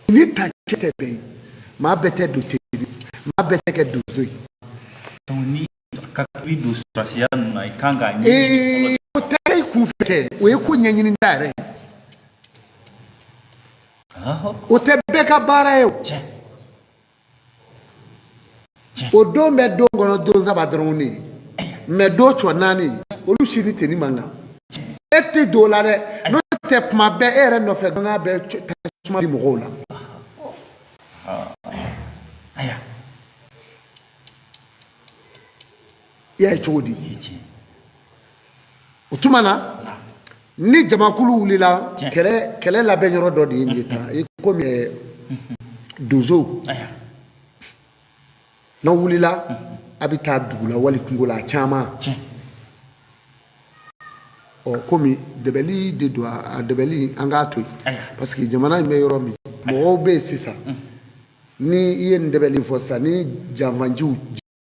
ni ta cɛ tɛ bɛn ye, maa bɛɛ tɛ don teri, maa bɛɛ tɛ kɛ donso ye. Ni ka i don sɔrɔsiya ninnu na, i kan k'a ɲɛɲini. Ee, o tɛ i kun fɛ kɛ, o ye ko ɲɛɲini ta yɛrɛ ye. O tɛ bɛɛ ka baara ye o. O don bɛ don kɔnɔ don saba dɔrɔn de ye, mais don cɔ naani, olu si ni tenue man kan. E tɛ don o la dɛ, n'o tɛ kuma bɛɛ e yɛrɛ nɔfɛ gangan bɛ tasuma di mɔgɔw la. I y'a ye cogo di? O tuma na, ni jamakulu wulila, kɛlɛ labɛn yɔrɔ dɔ de ye nin ye tan, i komi donsow, n'aw wulila, a bɛ taa dugu la wali kungo la, a caman. Ɔ, komi dɛbɛli de don, a dɛbɛli, an k'a to yen, parce que jamana in bɛ yɔrɔ min, mɔgɔw bɛ yen sisan, ni i ye nin dɛbɛli fɔ sisan, ni janfanciw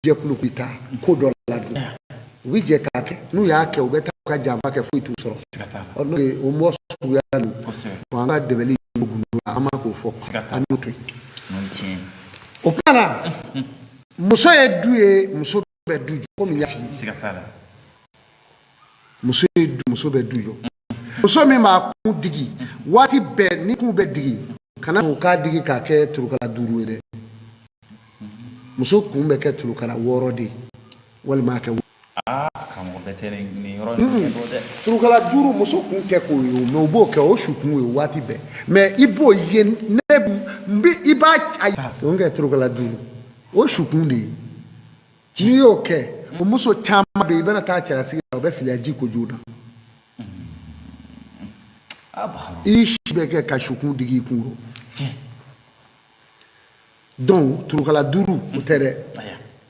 jɛkulu bɛ taa ko dɔ la dun, u bɛ jɛ k'a kɛ. N'u y'a kɛ, u bɛ taa u ka janfa kɛ, foyi t'u sɔrɔ. Ɔ, n'o ye o mɔgɔ suguya ninnu, an ka dɛbɛli gundo la, an ma k'o fɔ, an n'o to yen. O tuma na, muso ye du ye, muso bɛ du jɔ, komi n y'a f'i ye. Muso ye du, muso bɛ du jɔ. Muso min b'a kun digi waati bɛɛ, ni kun bɛ digi, kana o k'a digi k'a kɛ turukala 5 ye dɛ. Muso kun bɛ kɛ turukala 6 de ye, walima a kɛ Karamɔgɔ bɛɛ tɛ nin yɔrɔ nin dɔn dɛ. Turukala 5, muso kun tɛ k'o ye o, mais u b'o kɛ, o su kun ye waati bɛɛ, mais i b'o ye, ne n bɛ i b'a a o kɛ turukala 5, o su kun de ye. N'i y'o kɛ, o muso caman bɛ yen, i bɛna taa cɛlasigi la, o bɛ filiya ji ko joona. I si bɛ kɛ ka sukun digi i kun rɔ. Donc turukala 5, o tɛ dɛ,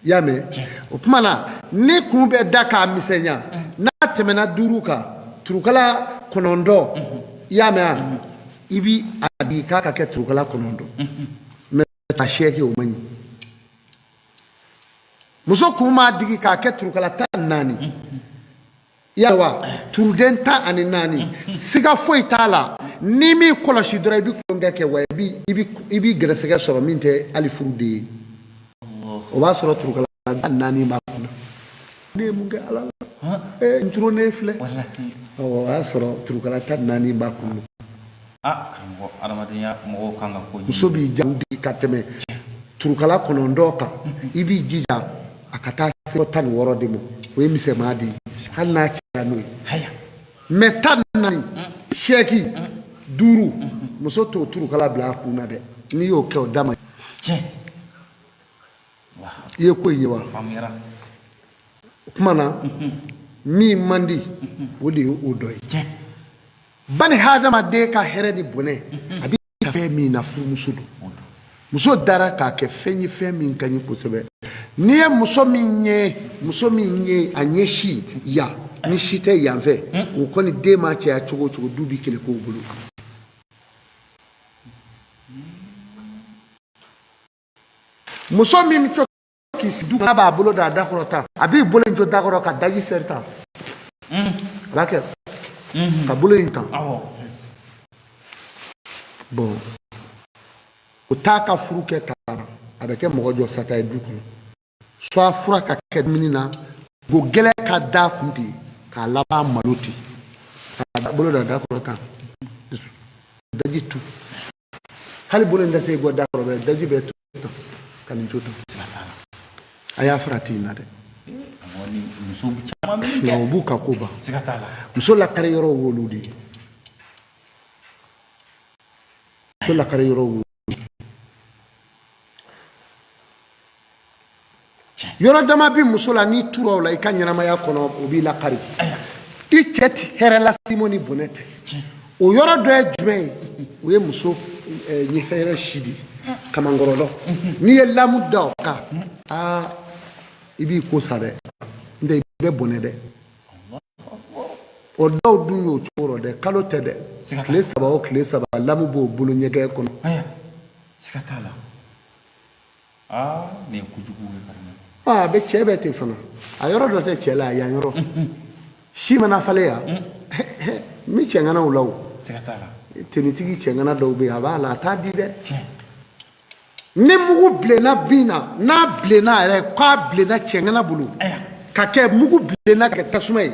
i y'a mɛn? O tuma na, ni kun bɛ da k'a misɛnya, n'a tɛmɛna 5 kan, turukala 9, i y'a mɛn wa? I bi a digi k'a ka kɛ turukala 9, mais a 8, o man ɲi. Muso kun b'a digi k'a kɛ turukala 14, i y'a wa? Turuden 14, siga foyi t'a la. N'i m'i kɔlɔsi dɔrɔn, i bɛ tulonkɛ kɛ wa, i b'i gɛrɛsɛgɛ sɔrɔ min tɛ hali furu de ye. O b'a sɔrɔ turukala 14 b'a kunna. Ne ye mun kɛ Ala la? Ee, n turonnen filɛ. Awɔ, o y'a sɔrɔ turukala 14 b'a kunna. Karamɔgɔ, adamadenya mɔgɔw kan ka ko ɲini. Muso b'i ja ka tɛmɛ turukala 9 kan, i b'i jija a ka taa se 16 de ma, o ye misɛnman de ye, hali n'a cayara n'o ye. Mais 14, 8, 5, muso t'o turukala bila a kun na dɛ. N'i y'o kɛ, o da ma. I ye ko in ye wa? O tuma na, min man di, o de ye o dɔ ye. Bani hadamaden ka hɛrɛ ni bɔnɛ, a bɛ fɛn min na, furumuso don. Muso dara k'a kɛ fɛn ye, fɛn min ka ɲi kosɛbɛ. N'i ye muso min ye, muso min ye a ɲɛsin yan, ni si tɛ yan fɛ, o kɔni den ma caya cogo o cogo, du b'i kelen k'o bolo. Muso min bɛ k'i sigi du kɔnɔ, n'a b'a bolo da a da kɔrɔ tan, a b'i bolo in jɔ da kɔrɔ ka daji sɛri tan, a b'a kɛ ka bolo in tan. Bon, o t'a ka furu kɛ ka a bɛ kɛ mɔgɔ jɔ sata ye du kɔnɔ. Soit fura ka kɛ dumuni na, go gɛlɛn ka da kun ten, k'a laban malo ten, k'a bolo da da kɔrɔ tan, daji tu. Hali bolo in tɛ se bɔ da kɔrɔ bɛɛ, daji bɛ tu tan ka nin to tan. A y'a farati in na dɛ. Muso caman bɛ nin kɛ. O b'u ka ko ban. Siga t'a la. Muso lakari yɔrɔw y'olu de ye. Muso lakari yɔrɔw y'olu. Yɔrɔ dama bɛ muso la, n'i tura o la i ka ɲɛnamaya kɔnɔ, o b'i lakari. I cɛ ti hɛrɛ las'i ma ni bɔnɛ tɛ. O yɔrɔ dɔ ye jumɛn ye? O ye muso ɲɛfɛ yɔrɔ si de ye, kamankɔrɔdɔ. N'i ye lamu da o kan, aa, i b'i ko sa dɛ, n tɛ i bɛ bɔnɛ dɛ. O dɔw dun y'o cogo rɔ dɛ, kalo tɛ dɛ, tile 3 o tile 3, lamu b'o bolo ɲɛgɛn kɔnɔ. Siga t'a la. Aa, nin ye kojugu ye karamɔgɔ. Aa, a bɛ cɛ bɛɛ ten fana. A yɔrɔ dɔ tɛ cɛ la, a yan yɔrɔ si mana falen yan n bɛ cɛŋanaw la o. Siga t'a la. Tenitigi cɛŋana dɔw bɛ yen, a b'a la, a t'a di dɛ. Ni mugu bilenna bin na, n'a bilenna yɛrɛ, k'a bilenna cɛŋana bolo ka kɛ mugu bilenna ka kɛ tasuma ye,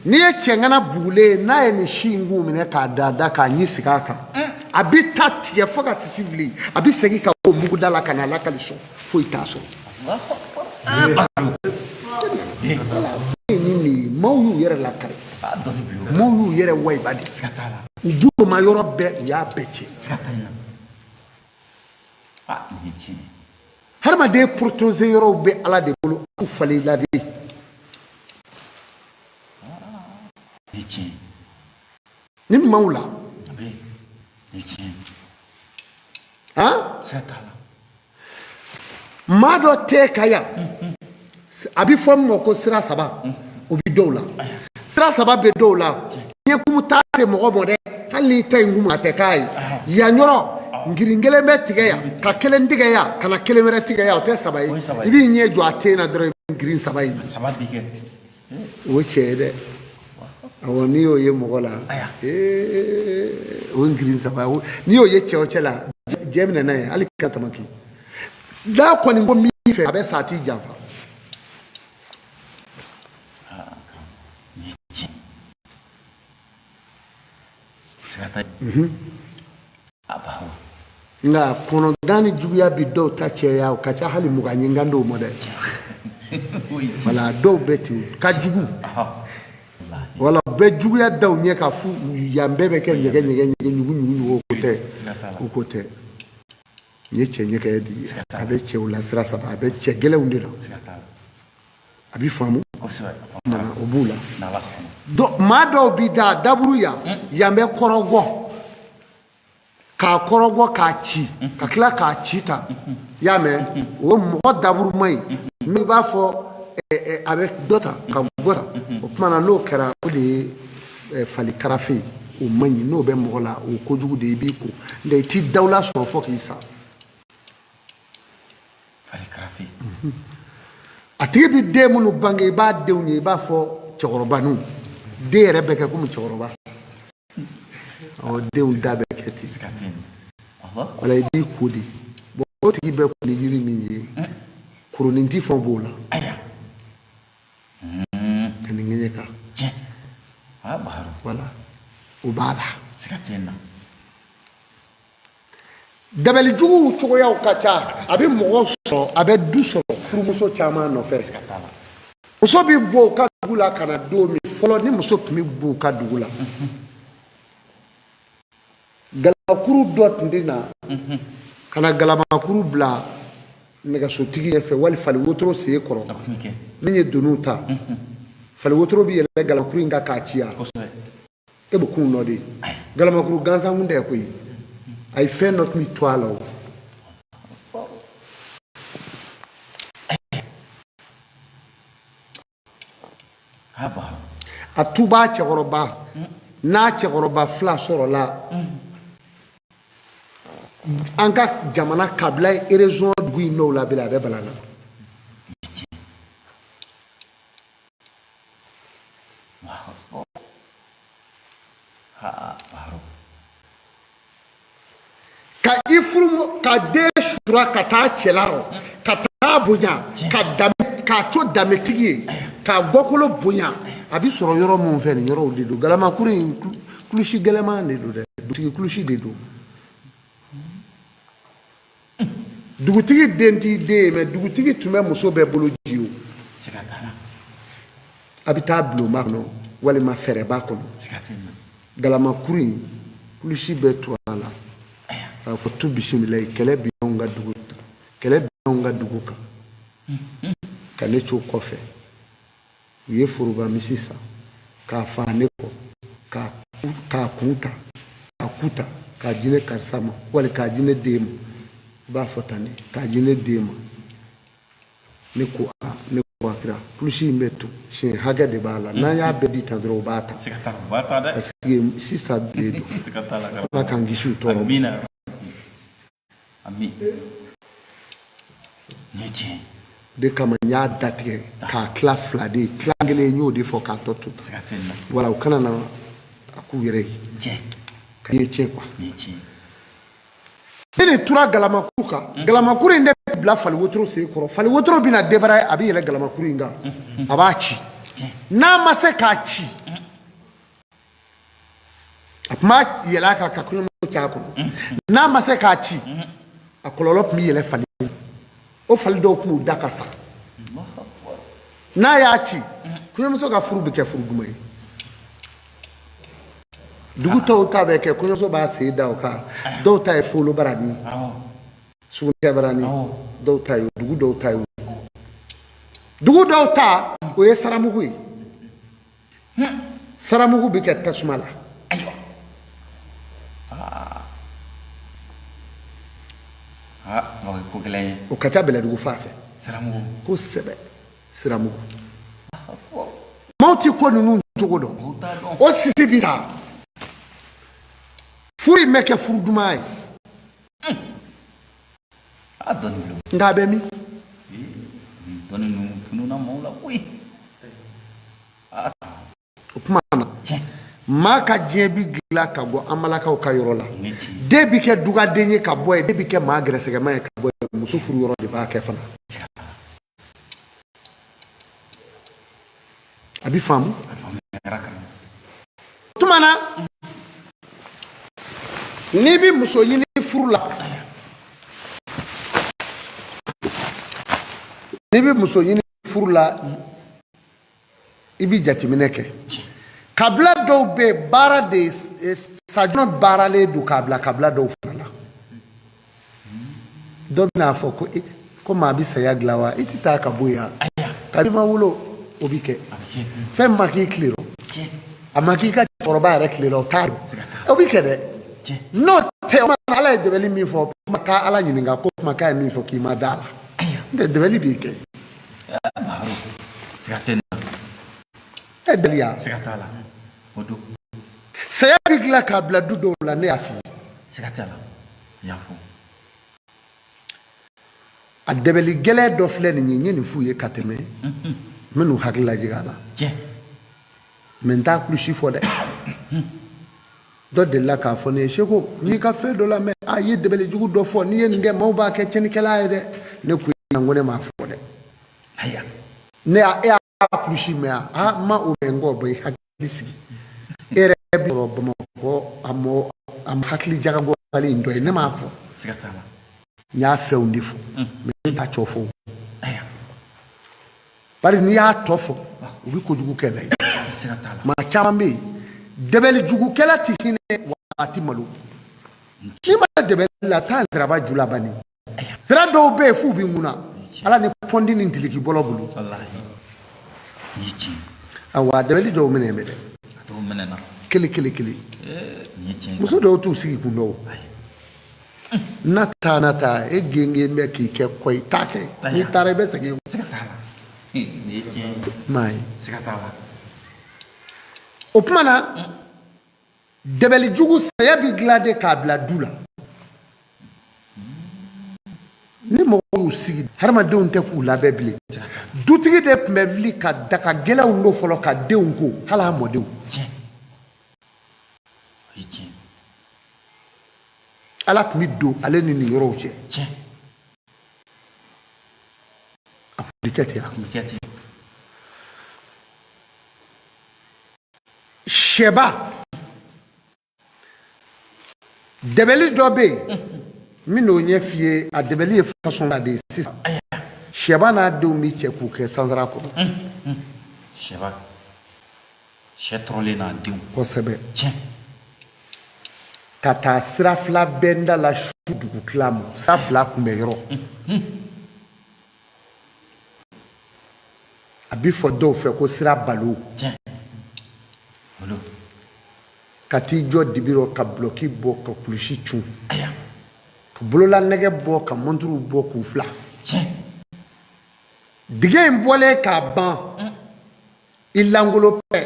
n'i ye cɛŋana bugulen ye, n'a ye nin si in kun minɛ k'a da da k'a ɲi sigi a kan, a bɛ taa tigɛ fo ka sisi wuli, a bɛ segin ka bɔ muguda la ka na lakali sɔn, foyi t'a sɔrɔ. Ni nin ye, maaw y'u yɛrɛ lakari, maaw y'u yɛrɛ wayiba de, u bolo ma yɔrɔ bɛɛ, u y'a bɛɛ tiɲɛ. Hadamaden protéger yɔrɔw bɛ Ala de bolo, u falen la de. Ni maaw la, han, maa dɔ tɛ ka yan, a bɛ fɔ min ma ko sira saba, o bɛ dɔw la. Sira saba bɛ dɔw la, ɲɛkumu t'a se mɔgɔ mɔ dɛ, hali n'i ta in kumu a tɛ k'a ye. Yan yɔrɔ ngirin kelen bɛ tigɛ yan, ka kelen tigɛ yan, ka na kelen wɛrɛ tigɛ yan, o tɛ saba ye. I b'i ɲɛ jɔ a ten na dɔrɔn, i bɛ ngirin saba in. O cɛ ye dɛ. Awɔ, n'i y'o ye mɔgɔ la, ee, o ngirin saba, n'i y'o ye cɛ o cɛ la, jɛ minɛ n'a ye, hali ka tamaki n'a kɔni ko min fɛ, a bɛ sa, a t'i janfa. Nka kɔnɔgan ni juguya bi dɔw ta cɛya, o ka ca hali 20 ye, nka dɔw ma dɛ. Wala dɔw bɛ ten ka jugu, wala bɛɛ juguya da u ɲɛ ka fu yan, bɛɛ bɛ kɛ ɲɛgɛ ɲɛgɛ ɲɛgɛ, ɲugu ɲugu ɲugu. O ko tɛ, o ko tɛ. Nin ye cɛ ɲɛkɛ de ye, a bɛ cɛw la sira saba, a bɛ cɛ gɛlɛnw de la, a bɛ faamu mana, o b'u la. Maa dɔw b'i da daburu yan, yan bɛ kɔrɔgɔ, k'a kɔrɔgɔ k'a ci, ka tila k'a ci ta, i y'a mɛn, o ye mɔgɔ daburuma ye. I b'a fɔ a bɛ dɔ ta ka bɔ ta, o tuma na n'o kɛra, o de ye fali karafe ye. O man ɲi, n'o bɛ mɔgɔ la, o kojugu de, i b'i ko, nka i t'i dawula sɔrɔ fo k'i sa. Fali karafe. A tigi bɛ den minnu bange, i b'a denw ye, i b'a fɔ cɛkɔrɔbaninw, den yɛrɛ bɛ kɛ komi cɛkɔrɔba. Ɔ, denw da bɛ kɛ ten. Wala i b'i ko de. Bon, o tigi bɛ ko ni yiri min ye, kurunin ti fɛn b'o la ani ŋɛɲɛ kan. Wala o b'a la. Dabali juguw cogoyaw ka ca, a bɛ mɔgɔ sɔrɔ, a bɛ du sɔrɔ furumuso caman nɔfɛ. Muso bɛ bɔ u ka dugu la ka na don min, fɔlɔ ni muso tun bɛ bɔ u ka dugu la, galakuru dɔ tun tɛ na ka na galamakuru bila nɛgɛsotigi ɲɛfɛ wali fali wotoro sen kɔrɔ. Min ye doniw ta, fali wotoro bɛ yɛlɛ galakuru in kan k'a ci yan, e b'o kun nɔ de ye. Galamakuru gansan kun tɛ koyi, a ye fɛn dɔ tun bɛ to a la o. A tuba cɛkɔrɔba n'a cɛkɔrɔba fila sɔrɔla an ka jamana kabila ye région dugu in dɔw la bi, a bɛ bala na. I furu ka den sura ka taa cɛla rɔ, ka taa bonya, ka danbe, k'a to danbetigi ye, k'a gɔkolo bonya, a bɛ sɔrɔ yɔrɔ min fɛ, nin yɔrɔw de don. Galamakuru in, kulusi gɛlɛman de don dɛ, dugutigi kulusi de don. Dugutigi den t'i den ye, mais dugutigi tun bɛ muso bɛɛ bolo ji o. Siga t'a la. A bɛ taa bulonba kɔnɔ walima fɛrɛba kɔnɔ. Siga tɛ nin na. Galamakuru in, kulusi bɛ to a la k'a fɔ tu bisimila ye, kɛlɛ bi anw ka dugu, kɛlɛ bi anw ka dugu kan ka ne to kɔfɛ. U ye foroba misi san k'a fa ne kɔ, k'a kun ta, k'a ku ta, k'a di ne karisa ma wali k'a di ne den ma. I b'a fɔ tan de, k'a di ne den ma. Ne ko a, ne ko a kira, kulusi in bɛ to siɲɛ hakɛ de b'a la. N'an y'a bɛɛ di tan dɔrɔn, u b'a ta. Siga t'a la, u b'a ta dɛ. Parce que sisan bilen don. Siga t'a la. Ala k'an kisi u tɔɔrɔ ma. Amina. Ami. Nin ye tiɲɛ ye. O de kama n y'a datigɛ k'a tila fila de ye, tila kelen n y'o de fɔ k'a tɔ to. Siga tɛ nin na. Wala u kana na a k'u yɛrɛ ye. Tiɲɛ. Ka ye tiɲɛ quoi. Nin ye tiɲɛ ye. Ne de tura galamakuru kan. Galamakuru in de bila fali wotoro sen kɔrɔ. Fali wotoro bɛna debara, a bɛ yɛlɛ galamakuru in kan, a b'a ci. N'a ma se k'a ci, a tun b'a yɛlɛ a kan ka kɔɲɔmuso c'a kɔnɔ. N'a ma se k'a ci, a kɔlɔlɔ tun bɛ yɛlɛ fali. O fali dɔw tun b'u da ka sa. N'a y'a ci, kɔɲɔmuso ka furu bɛ kɛ furu duman ye. Dugu tɔw ta bɛ kɛ, kɔɲɔmuso b'a sen da o kan. Dɔw ta ye folo barani, sugunɛkɛ barani, dɔw ta ye, dugu dɔw ta ye, dugu dɔw ta o ye saramugu ye. Saramugu bɛ kɛ tasuma la. Ayiwa. Aa, o ye ko gɛlɛn ye. O ka ca Bɛlɛdugu fan fɛ. Saramugu. Kosɛbɛ, siramugu. Maaw ti ko ninnu cogo dɔn. O sisi bi ta, furu in bɛ kɛ furu duman ye. A dɔnni bulon. Nka a bɛ min? Dɔnni ninnu tununna maaw la koyi. O tuma na, maa ka diɲɛ bi dilan ka bɔ an balakaw ka yɔrɔ la. Den bi kɛ dugaden ye ka bɔ yen, den bi kɛ maa gɛrɛsɛgɛma ye ka bɔ yen. Muso furu yɔrɔ de b'a kɛ fana. A bi faamu. O tuma na, n'i bi muso ɲini furu la, n'i bi muso ɲini furu la, i bi jateminɛ kɛ. Kabila dɔw bɛ yen, baara de sajɔn baaralen don k'a bila kabila dɔw fana la. Dɔ bɛn'a fɔ ko ko maa bɛ saya dilan wa? I tɛ taa ka bɔ yan kabi ma wolo, o bɛ kɛ. Fɛn ma k'i tile rɔ, a ma k'i ka cɛkɔrɔba yɛrɛ tile rɔ, o t'a dɔn, o bɛ kɛ dɛ. N'o tɛ, Ala ye dɛbɛli min fɔ, kuma taa Ala ɲininka ko kuma k'a ye min fɔ k'i ma da a la. N tɛ dɛbɛli b'i kɛ. Siga tɛ nin na. E deliya. Siga t'a la. O don. Saya bɛ dilan k'a bila du dɔw la, ne y'a f'i ye. Siga t'a la. I y'a fɔ. A dɛbɛli gɛlɛn dɔ filɛ nin ye, n ye nin f'u ye ka tɛmɛ, n bɛ n'u hakili lajigin a la. Tiɲɛ. Mais n t'a kulusi fɔ dɛ. Dɔ delila k'a fɔ ne ye, Seko, n y'i ka fɛn dɔ lamɛn, a ye dɛbɛli jugu dɔ fɔ, n'i ye nin kɛ, maaw b'a kɛ tiɲɛnikɛla ye dɛ. Ne ko i ko ne m'a fɔ dɛ. Ayiwa. Ne y'a, e y'a kulusi mɛn wa? A ma o mɛn, n kɔ bɔ i hakili sigi. E yɛrɛ bɛ sɔrɔ Bamakɔ, a mɔ a ma hakili jagabɔli in dɔ ye, ne m'a fɔ. Siga t'a la. N y'a fɛnw de fɔ. Mais ne t'a tɔ fɔ. Ayiwa. Bari n'i y'a tɔ fɔ, u bɛ kojugu kɛ n'a ye. Siga t'a la. Maa caman bɛ yen, dɛbɛli jugukɛla tɛ hinɛ wa a tɛ malo. N'i ma dɛbɛli la, taa nsiraba ju la bani. Sira dɔw bɛ yen f'u bɛ ŋuna Ala ni pɔndi ni tiliki bɔlɔ bolo. Walahi. Nin ye tiɲɛ ye. Awa, dɛbɛli dɔw minɛ bɛ dɛ. A dɔw minɛna. Kelen kelen kelen. Nin ye tiɲɛ ye. Muso dɔw t'u sigi kun dɔn. Na taa, na taa, e gengen bɛ k'i kɛ kɔ ye, t'a kɛ. N'i taara, i bɛ segin. Siga t'a la. Nin ye tiɲɛ ye. M'a ye. Siga t'a la. O tuma na, dɛbɛli jugu, saya bɛ dilan de k'a bila du la. Ni mɔgɔw y'u sigi, hadamadenw tɛ k'u labɛn bilen. Dutigi de tun bɛ wuli ka daga gɛlɛnw don fɔlɔ ka denw ko, hali a mɔdenw. Tiɲɛ. O ye tiɲɛ. Ala tun bɛ don ale ni nin yɔrɔw cɛ. A tun bɛ kɛ ten. A tun bɛ kɛ ten. Sɛba dɛbɛli dɔ bɛ yen n bɛn'o ɲɛf'i ye. A dɛbɛli ye façon de ye sisan. Sɛba n'a denw bɛ cɛ k'u kɛ sansara kɔnɔ. Sɛba, sɛ tɔrɔlen n'a denw. Kosɛbɛ. Ka taa sira fila bɛnda la su dugutila ma, sira fila kunbɛ yɔrɔ. A bɛ fɔ dɔw fɛ ko sira balo. Ka t'i jɔ dibi rɔ ka bulɔki bɔ ka kulusi cun, ka bololanɛgɛ bɔ ka mɔnturu bɔ k'u fila. Dingɛ in bɔlen k'a ban, i langolo pɛ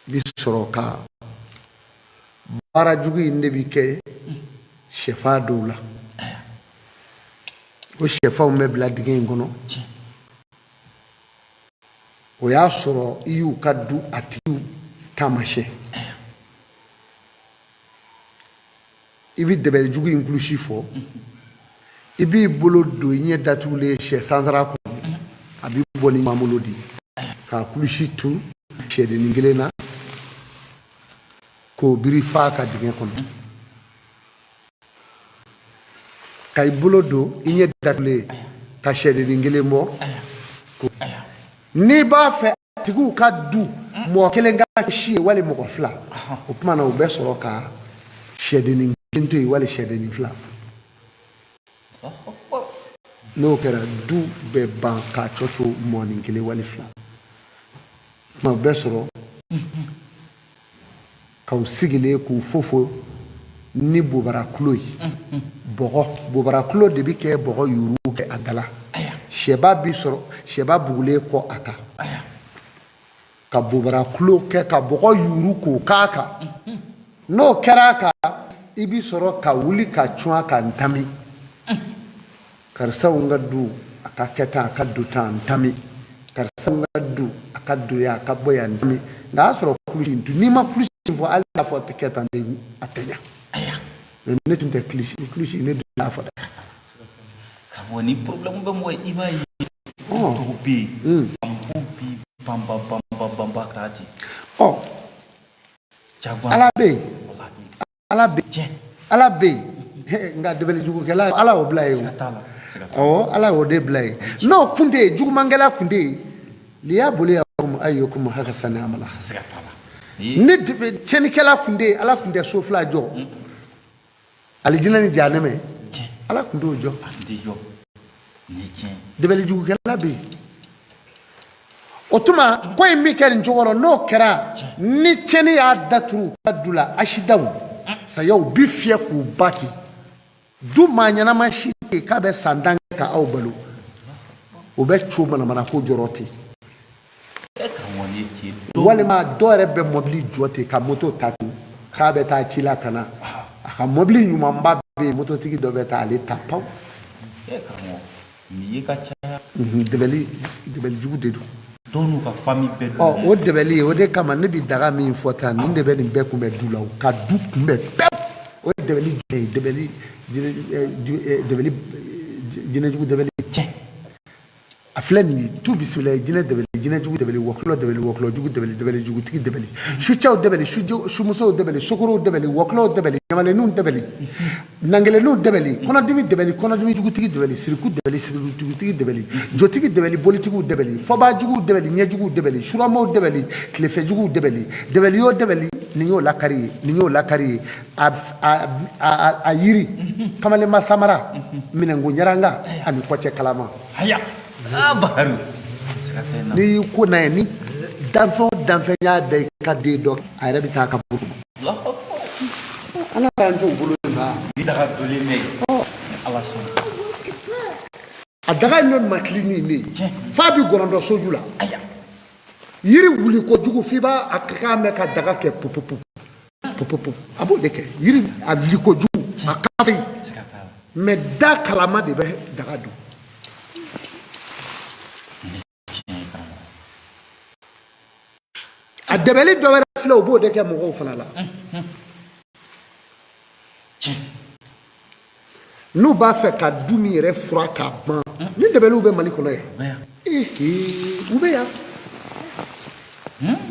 bi sɔrɔ ka baara jugu in de bi kɛ sɛfa dɔw la. O sɛfanw bɛ bila dingɛ in kɔnɔ. O y'a sɔrɔ i y'u ka du a tigiw taamasiyɛn. I bɛ dɛbɛli jugu in kulusi fɔ, i b'i bolo don i ɲɛ datugulen sɛ sansara kɔnɔ, a bɛ bɔ ni bolo de ye k'a kulusi turu sɛdennin kelen na k'o biri fa ka dingɛ kɔnɔ, ka i bolo don i ɲɛ datugulen ka sɛdennin kelen bɔ. N'i b'a fɛ tigiw ka du mɔgɔ kelen ka si ye wali mɔgɔ fila, o tuma na u bɛ sɔrɔ ka sɛdennin kelen to yen wali sɛdennin fila. N'o kɛra, du bɛ ban k'a tɔ to mɔgɔnin kelen wali fila. O tuma u bɛ sɔrɔ k'u sigilen k'u fofo ni bobara kulo ye. Bɔgɔ bobara kulo de bɛ kɛ bɔgɔ yuuru kɛ a da la. Sɛba bi sɔrɔ sɛba bugulen kɔ a kan ka bobara kulo kɛ ka bɔgɔ yuuru k'o k'a kan. N'o kɛra a kan, i bi sɔrɔ ka wuli ka cun a kan ntami, karisaw ka du a ka kɛ tan, a ka don tan, ntami, karisaw ka du a ka don yan, a ka bɔ yan, ntami. Nka a y'a sɔrɔ kulusi in dun, n'i ma kulusi in fɔ, hali n'a fɔ a tɛ kɛ tan, a tɛ ɲa. Mais ne tun tɛ kulusi kulusi ne dun t'a fɔ dɛ. Karamɔgɔ, ni problème bɛ mɔgɔ ye, i b'a ye dɔw bɛ yen, banbo bi banba banba banba ka taa ten. Ala bɛ yen, Ala bɛ yen, Ala bɛ yen, nka dɛbɛlijugukɛla, Ala y'o bila yen. Awɔ, Ala y'o de bila yen. N'o kun tɛ yen, jugumankɛla kun tɛ yen. Liyabuluwakum ayyukum ahsanu amala. Ni tiɲɛnikɛla kun tɛ yen, Ala kun tɛ so fila jɔ, alijinɛ ni jahanɛmɛ, Ala kun t'o jɔ. Dɛbɛlijugukɛla bɛ yen. O tuma ko in bɛ kɛ nin cogo rɔ. N'o kɛra, ni tiɲɛni y'a daturu ka du la, asidaw, sayaw bi fiyɛ k'u ba ten. Du maa ɲɛnama si tɛ yen k'a bɛ san 10 kɛ ka aw balo. O bɛ co manamana ko jɔrɔ ten. Walima dɔw yɛrɛ bɛ mɔbili jɔ ten ka moto ta ten k'a bɛ taa ci la ka na. A ka mɔbili ɲumanba bɛ yen, mototigi dɔ bɛ taa ale ta paw. Nin ye ka caya. Dɛbɛli, dɛbɛli jugu de don. Dɔw n'u ka famille bɛɛ don. Ɔ, o dɛbɛli, o de kama ne bɛ daga min fɔ tan, nin de bɛ nin bɛɛ kunbɛn du la, o ka du kunbɛn pewu. O ye dɛbɛli jumɛn ye? Dɛbɛli dɛbɛli, jinɛjugu dɛbɛli. A filɛ nin ye, tu bisimila ye jinɛ dɛbɛli, jinɛjugu dɛbɛli, wɔkulɔ dɛbɛli, wɔkulɔjugu dɛbɛli, dɛbɛli jugutigi dɛbɛli, sucɛw dɛbɛli, sumusow dɛbɛli, sokorow dɛbɛli, wɔkulɔw dɛbɛli, ɲamalenninw dɛbɛli, nangelenninw dɛbɛli, kɔnɔdimi dɛbɛli, kɔnɔdimi jugutigi dɛbɛli, siriku dɛbɛli, siriku jugutigi dɛbɛli, jotigi dɛbɛli, bolitigiw dɛbɛli, fɔbaajuguw dɛbɛli, ɲɛjuguw dɛbɛli, suramaw dɛbɛli, tilefɛjuguw dɛbɛli, dɛbɛli y'o dɛbɛli, nin y'o lakari ye, nin y'o lakari ye. A yiri kamalenba samara, minɛnko ɲaranga ani kɔcɛ kalama. N'i y'i ko n'a ye, ni danfɛn o danfɛn y'a da i ka den dɔ, a yɛrɛ bɛ taa ka bolo. Ala y'an t'o bolo. Ni daga donlen bɛ Ala sɔnna. A daga in bɛ makili ni ne ye f'a bɛ gɔrɔndɔ soju la. Yiri wuli kojugu f'i b'a a k'a mɛn ka daga kɛ pupupu pupupu, a b'o de kɛ. Yiri a wuli kojugu, a ka farin, mais da kalama de bɛ daga don. A dɛbɛli dɔ wɛrɛ filɛ, o b'o de kɛ mɔgɔw fana la. N'u b'a fɛ ka du min yɛrɛ fura k'a ban, ni dɛbɛliw bɛ Mali kɔnɔ yan, u bɛ yan,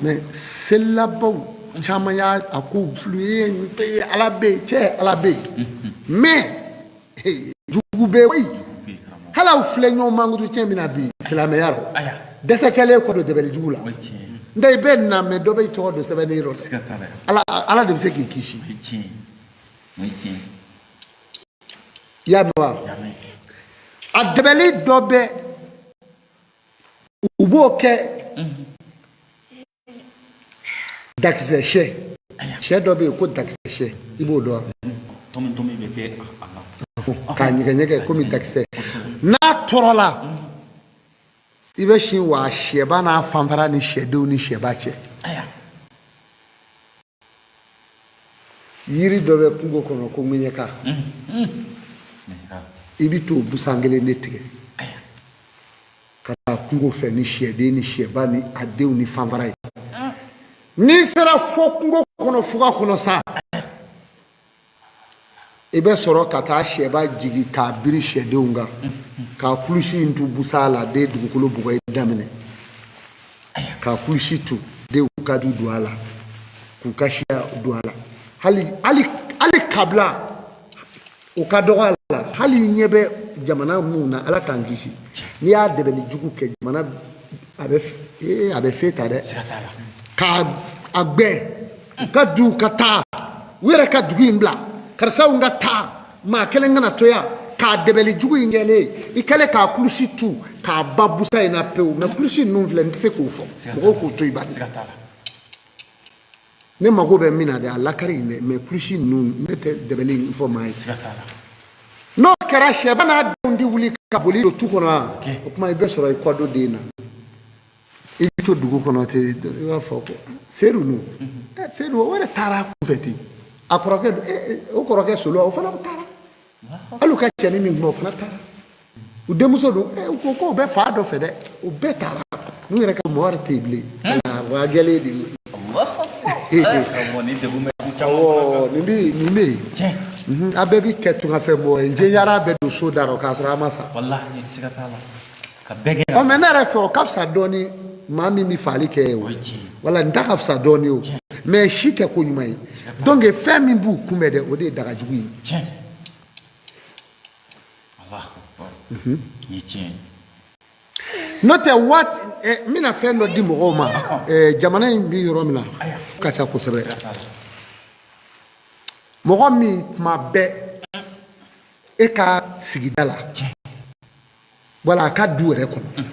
mais selilabaw caman y'a a ko f'u ye, Ala bɛ yen, cɛ, Ala bɛ yen, mais jugu bɛ yen. Hali aw filɛ ɲɔgɔn mankutu tiɲɛ min na bi silamɛya rɔ, dɛsɛ kɛlen kɔ don dɛbɛli jugu la. N tɛ i bɛ na, mais dɔ bɛ i tɔgɔ don sɛbɛnni yɔrɔ dɛ. Ala, Ala de bɛ se k'i kisi. I y'a mɛn wa? A dɛbɛli dɔ bɛ, u b'o kɛ dakisɛ sɛ, sɛ dɔ bɛ yen ko dakisɛ sɛ, i b'o dɔn? Tɔmi tɔmi bɛ kɛ a la k'a ɲɛgɛɲɛgɛ komi dakisɛ. N'a tɔrɔla, i bɛ sin wa sɛba n'a fanfara ni sɛdenw ni sɛba cɛ. Yiri dɔ bɛ kungo kɔnɔ ko ŋɛɲɛka, i bɛ t'o busan kelen de tigɛ ka taa kungo fɛ ni sɛden ni sɛba ni a denw ni fanfara ye. N'i sera fo kungo kɔnɔ, fuga kɔnɔ sa, i bɛ sɔrɔ ka taa sɛba jigi k'a biri sɛdenw kan, k'a kulusi in tu busan la, den dugukolo bugɔ i daminɛ k'a kulusi tu, denw ka du don a la, k'u ka siya don a la. Hali hali hali kabila o ka dɔgɔ a la, hali i ɲɛ bɛ jamana minnu na, Ala k'an kisi, n'i y'a dɛbɛli jugu kɛ jamana, a bɛ a bɛ fe ta dɛ, k'a a gbɛn u ka du ka taa u yɛrɛ ka dugu in bila, karisaw ka taa, maa kelen kana to yan. K'a dɛbɛli jugu in kɛlen, i kɛlen k'a kulusi tu k'a ba busa in na pewu. Mais kulusi ninnu filɛ, n tɛ se k'o fɔ, mɔgɔw k'o to i bani. Ne mago bɛ min na dɛ, a lakari in dɛ, mais kulusi ninnu, ne tɛ dɛbɛli in fɔ maa ye. N'o kɛra, sɛba n'a denw tɛ wuli ka boli don tu kɔnɔ wa? O tuma i bɛ sɔrɔ i kɔ don den na, i bɛ to dugu kɔnɔ ten, i b'a fɔ ko Sedu ninnu, Sedu o yɛrɛ taara a kunfɛ ten, a kɔrɔkɛ, o kɔrɔkɛ Solo, o fana taara, hali u ka cɛnin min tun bɛ, o fana taara, u denmuso dun, u ko k'o bɛ fa dɔ fɛ dɛ, o bɛɛ taara, n'u yɛrɛ ka mɔgɔ wɛrɛ tɛ yen bilen, wa a gɛlɛn de ye. Awɔ, nin bɛ nin bɛ yen, a bɛɛ bi kɛ tungafɛ mɔgɔ ye, jɛnyara bɛ don so da rɔ k'a sɔrɔ a ma sa. Ka bɛɛ kɛ. Ɔ, mais ne yɛrɛ fɛ, o ka fisa dɔɔni maa min bɛ faali kɛ ye o. Wala nin ta ka fisa dɔɔni o, mais si tɛ ko ɲuman ye. Donc fɛn min b'u kunbɛn dɛ, o de ye dagajugu ye. Tiɲɛ. Nin ye tiɲɛ ye. N'o tɛ waati, n bɛna fɛn dɔ di mɔgɔw ma. Jamana in bɛ yɔrɔ min na ka ca kosɛbɛ. Mɔgɔ min tuma bɛɛ e ka sigida la, wala a ka du yɛrɛ kɔnɔ,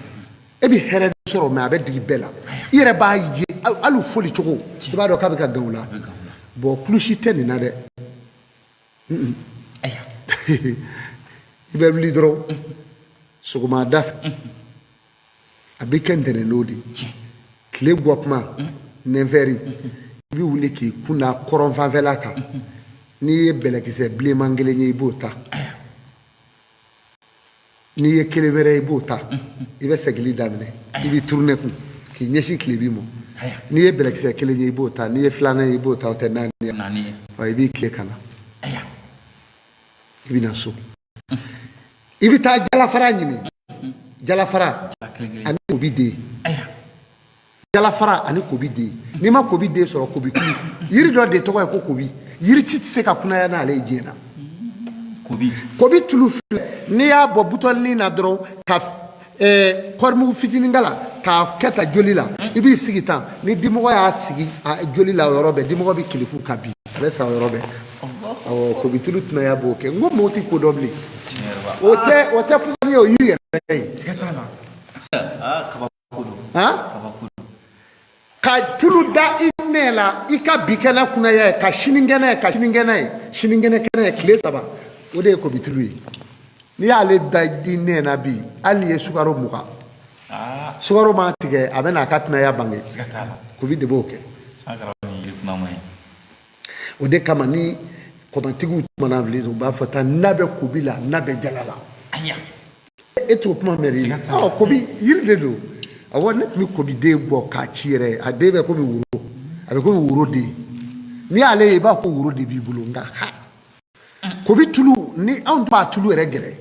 e bɛ hɛrɛ sɔrɔ, mais a bɛ digi bɛɛ la, i yɛrɛ b'a ye, hali foli cogo, i b'a dɔn k'a bɛ ka gan o la. Bon, kulusi tɛ nin na dɛ. I bɛ wuli dɔrɔn sɔgɔmada fɛ, a bɛ kɛ ntɛnɛndon de, tile bɔ tuma nɛnfɛri, i bɛ wuli k'i kun da kɔrɔn fanfɛla kan. N'i ye bɛlɛkisɛ bilenman kelen ye, i b'o ta. N'i ye kelen wɛrɛ, i b'o ta. I bɛ sɛgili daminɛ, i bɛ tourner kun k'i ɲɛsin tilebin ma. N'i ye bɛlɛkisɛ kelen ye, i b'o ta. N'i ye filanan ye, i b'o ta. O tɛ naani ye? I b'i tile ka na, i bɛ na so, i bɛ taa jalafara ɲini, jalafara ani kobi den, jalafara ani kobi den. N'i ma kobi den sɔrɔ, kobi kulu, yiri dɔ de tɔgɔ ye ko kobi. Yiri ci tɛ se ka kunaya n'ale ye diɲɛ na. Kobi. Kobi tulu filɛ, n'i y'a bɔ butɔlinin na dɔrɔn, ka kɔrimugu fitinin k'a la, k'a kɛ ta joli la, i b'i sigi tan. Ni dimɔgɔ y'a sigi joli la o yɔrɔ bɛɛ, dimɔgɔ bɛ keleku ka bin, a bɛ sa o yɔrɔ bɛɛ. Awɔ, kobi tulu tunaya b'o kɛ. N ko mɔgɔw tɛ ko dɔn bilen. O tɛ pɔsɔni ye, o yiri yɛrɛ ye. Ka tulu da i nɛn la, i ka bi kɛnɛ kunaya ye, ka sinikɛnɛ ye, ka sinikɛnɛ ye, sinikɛnɛ kɛnɛ ye, tile 3, o de ye kobi tulu ye. N'i y'ale da i nɛn na bi, hali n'i ye sukaro 20, sukaro m'a tigɛ, a bɛ n'a ka tunaya bange. Kobi de b'o kɛ. O de kama ni kɔmatigiw mana wuli, u b'a fɔ taa n'a bɛ kobi la, n'a bɛ jala la. E t'o kuma mɛn de? Ɔ, kobi yiri de don. Awɔ, ne tun bɛ kobi den bɔ k'a ci yɛrɛ, a den bɛ komi woro, a bɛ komi woro den. N'i y'ale ye, i b'a ko woro de b'i bolo, nka ha. Kobi tulu ni anw b'a tulu yɛrɛ gɛrɛ,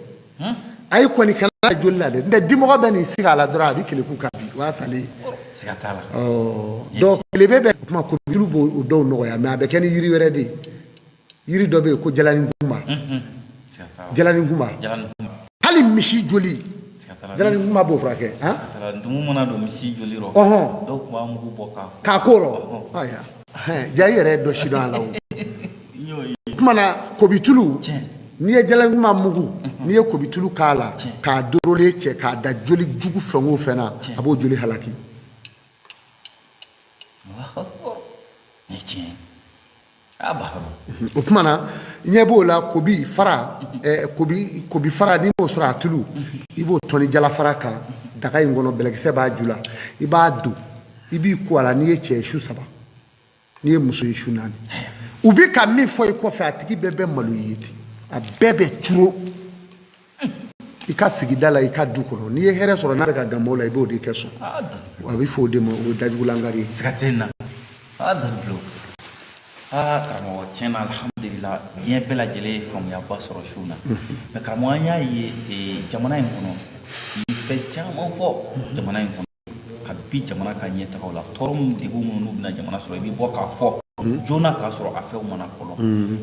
ayi kɔni kana joli la dɛ, n tɛ dimɔgɔ bɛ nin sigi a la dɔrɔn, a bɛ keleku ka bin, o y'a salen ye. Siga t'a la. Donc kelebe bɛ o kuma, kobi tulu b'o dɔw nɔgɔya, mais a bɛ kɛ ni yiri wɛrɛ de ye. Yiri dɔ bɛ yen ko jalaninkunba. Siga t'a la. Jalaninkunba. Jalaninkunba. Hali misi joli. Siga t'a la. Jalaninkunba b'o furakɛ han. Siga t'a la, ntumu mana don misi joli rɔ, dɔw tun b'a mugu bɔ k'a K'a ko rɔ, ayiwa, ja i yɛrɛ ye dɔ si dɔn a la o. N y'o ye. O tuma na kobitulu, n'i ye jalaninkunba mugu, n'i ye kobitulu k'a la k'a dorolen cɛ k'a da joli jugu fɛn o fɛn na, a b'o joli halaki. Allahu akbar, nin ye tiɲɛ ye. A Baharu. O tuma na ɲɛ b'o la, kobi fara, kobi fara, n'i m'o sɔrɔ, a tulu, i b'o tɔni jalafara kan daga in kɔnɔ, bɛlɛkisɛ b'a ju la, i b'a don, i b'i ko a la. N'i ye cɛ ye, su 3, n'i ye muso ye, su 4. U bɛ ka min fɔ i kɔfɛ, a tigi bɛɛ bɛ malo i ye ten, a bɛɛ bɛ turo i ka sigida la, i ka du kɔnɔ. N'i ye hɛrɛ sɔrɔ n'a bɛ ka gan maaw la, i b'o de kɛ sɔn. A bɛ fɔ o de ma, o ye dajugulangari ye. Siga tɛ nin na. Aa, Danbilo, aa karamɔgɔ, tiɲɛ na, alhamdulila, diɲɛ bɛɛ lajɛlen ye faamuyaba sɔrɔ su na. Mais karamɔgɔ, an y'a ye jamana in kɔnɔ, i ye fɛn caman fɔ jamana in kɔnɔ ka bi jamana ka ɲɛtagaw la, tɔɔrɔ minnu, degun minnu n'u bɛna jamana sɔrɔ, i bɛ bɔ k'a fɔ joona k'a sɔrɔ a fɛnw mana fɔlɔ.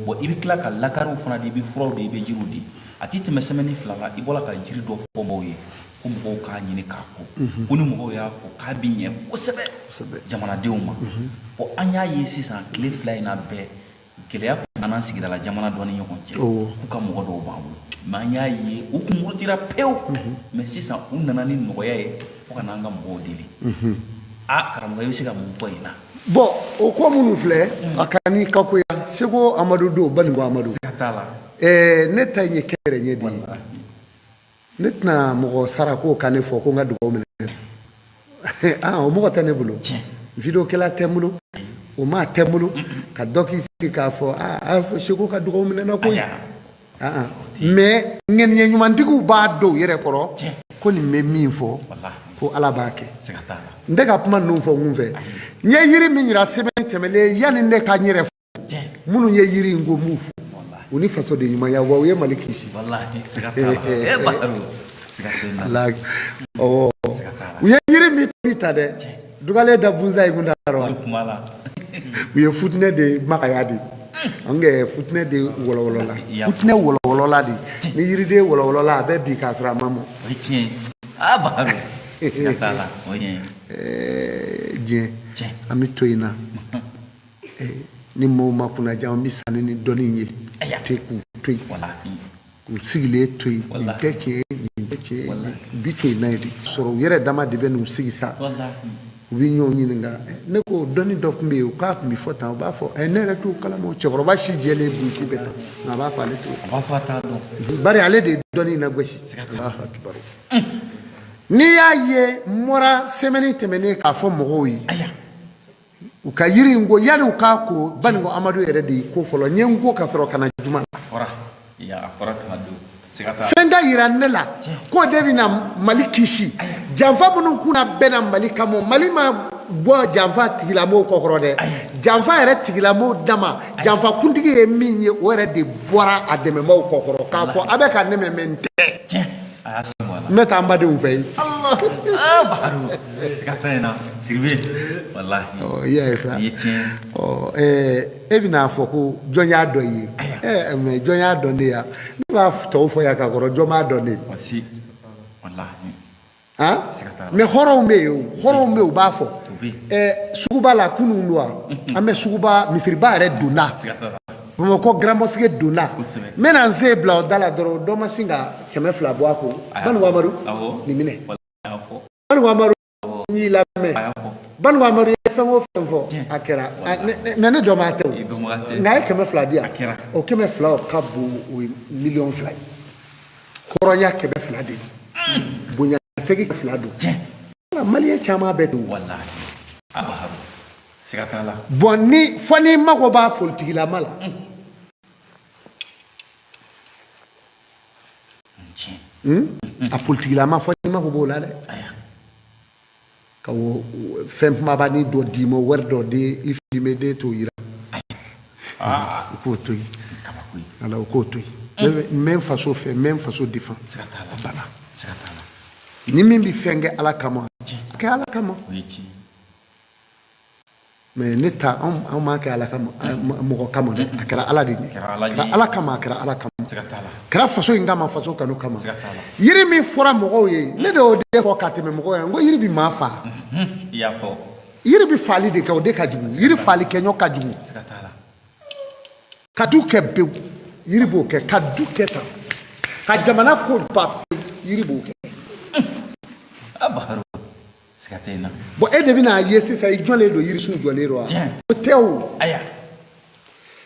Bon, i bɛ tila ka lakariw fana di, i bɛ furaw di, i bɛ jiriw di. A ti tɛmɛ semaine 2 la, i bɔra ka jiri dɔ fɔ mɔgɔw ye ko mɔgɔw k'a ɲini k'a ko, ko ni mɔgɔw y'a ko, k'a bi ɲɛ kosɛbɛ jamanadenw ma. Bon, an y'a ye sisan tile 2 in na bɛɛ, gɛlɛya tun b'an sigidala jamana dɔ ni ɲɔgɔn cɛ, k'u ka mɔgɔ dɔw b'an bolo, mais an y'a ye u kun murutira pewu, mais sisan u nana ni nɔgɔya ye fo ka n'an ka mɔgɔw deli. A karamɔgɔ, i bɛ se ka mun fɔ yen na? Bon, o ko minnu filɛ, a ka n'i kakoya Seko Amadu don, Baninko Amadu. Siga t'a la. Ne ta in ye kɛrɛ ɲɛ de ye. Ne tɛna mɔgɔ sara ko ka ne fɔ ko n ka dugawu minɛ. Ah, o mɔgɔ tɛ ne bolo, videokɛla tɛ n bolo, o maa tɛ n bolo ka dɔ k'i sigi k'a fɔ a Seko ka dugawu minɛna koyi. Ah, mais ŋaniya ɲumantigiw b'a dɔn u yɛrɛ kɔrɔ ko nin bɛ min fɔ, ko Ala b'a kɛ. N tɛ ka kuma ninnu fɔ n kun fɛ. N ye yiri min yira semaine tɛmɛlen, yanni ne ka n yɛrɛ, minnu ye yiri in ko, n b'u fo, u ni fasoden ɲumanya wa, u ye Mali kisi. U ye yiri min ta dɛ, dugalen da bunsa ye kun t'a rɔ, u ye futinɛ de magaya de, an kɛ futinɛ de wɔlɔwɔlɔla, futinɛ wɔlɔwɔlɔla de. Ni yiriden wɔlɔwɔlɔla, a bɛ bin k'a sɔrɔ a ma mɔ. Diɲɛ, an bɛ to in na. Ni maaw ma kunnaja, an bɛ sa ni dɔnni ye to k'u to yen, k'u sigilen to yen. Nin tɛ tiɲɛ, nin tɛ tiɲɛ, bi to yen n'a ye de sɔrɔ. U yɛrɛ dama de bɛ n'u sigi sa, u bɛ ɲɔgɔn ɲininka. Ne ko dɔnni dɔ tun bɛ yen, k'a tun bɛ fɔ tan, u b'a fɔ ne yɛrɛ t'o kalama. Cɛkɔrɔba si jɛlen b'u bɛ tan, nka a b'a fɔ ale t'o, bari ale de ye dɔnni in lagosi. Alahu akibaru. N'i y'a ye n bɔra semaine tɛmɛnen k'a fɔ mɔgɔw ye u ka yiri in ko, yanni u k'a ko, Baninko Amadu yɛrɛ de y'i ko fɔlɔ. N ye n ko ka sɔrɔ ka na juma. Fɛn ka yira ne la k'o de bɛna Mali kisi janfa minnu kunna bɛnna Mali kama. Mali ma bɔ janfa tigilamɔgɔw kɔkɔrɔ dɛ, janfa yɛrɛ tigilamɔgɔw dama, janfa kuntigi ye min ye, o yɛrɛ de bɔra a dɛmɛbaaw kɔkɔrɔ k'a fɔ a bɛ ka ne mɛn, n tɛ. N bɛ taa n badenw fɛ yen. I y'a ye sa, e bɛna fɔ ko jɔn y'a dɔn i ye? Mais jɔn y'a dɔn ne ya? Ne b'a tɔw fɔ yan ka kɔrɔ, jɔn b'a dɔn ne ye? Mais hɔrɔnw bɛ yen, hɔrɔnw bɛ yen, u b'a fɔ suguba la kunun don wa, an bɛ suguba misiriba yɛrɛ donda, Bamakɔ Grande Mosquée donda, n bɛna n sen bila o da la dɔrɔn, dɔ ma sin ka 200 bɔ a kun. Baninko Amadu, nin minɛ. Baninko Amadu, n y'i lamɛn. Baninko Amadu ye fɛn o fɛn fɔ, a kɛra. Mais ne dɔnbaga tɛ o, nka a ye 200 di yan. O 200, o ka bon, o ye 2,000,000 ye. Hɔrɔnya 200 de ye, bonya segin 200 don. Maliyɛn caman bɛ don bon, ni fɔ n'i mago b'a politikilama la. A politikilama, fɔ n'i mago b'o la dɛ, ka fɛn kumabanin dɔ d'i ma, wari dɔ di, i filime den t'o yira, i k'o to yen. Kabako ye. Ala o k'o to yen. N bɛ n faso fɛ, n bɛ n faso défend. Siga t'a la. A banna. Siga t'a la. Ni min bɛ fɛn kɛ Ala kama, a kɛ Ala kama. O ye tiɲɛ. Mais ne ta, anw m'a kɛ Ala kama, mɔgɔ kama dɛ, a kɛra Ala de ɲɛ. Kɛra Ala ɲɛ. Kɛra Ala kama, a kɛra Ala kama. Siga t'a la. Kɛra faso in kama, faso kanu kama. Siga t'a la. Yiri min fɔra mɔgɔw ye, ne de y'o de fɔ ka tɛmɛ mɔgɔw ye, n ko yiri bɛ maa fa. I y'a fɔ. Yiri bɛ faali de kɛ, o de ka jugu. Yiri faali kɛɲɔ ka jugu. Siga t'a la. Ka du kɛ pewu, yiri b'o kɛ. Ka du kɛ tan, ka jamana ko ba pewu, yiri b'o kɛ. A Baharu, siga tɛ n na. Bon, e de bɛna ye sisan, i jɔlen don, yirisun jɔlen don wa? Tiɲɛ. O tɛ o. Aya.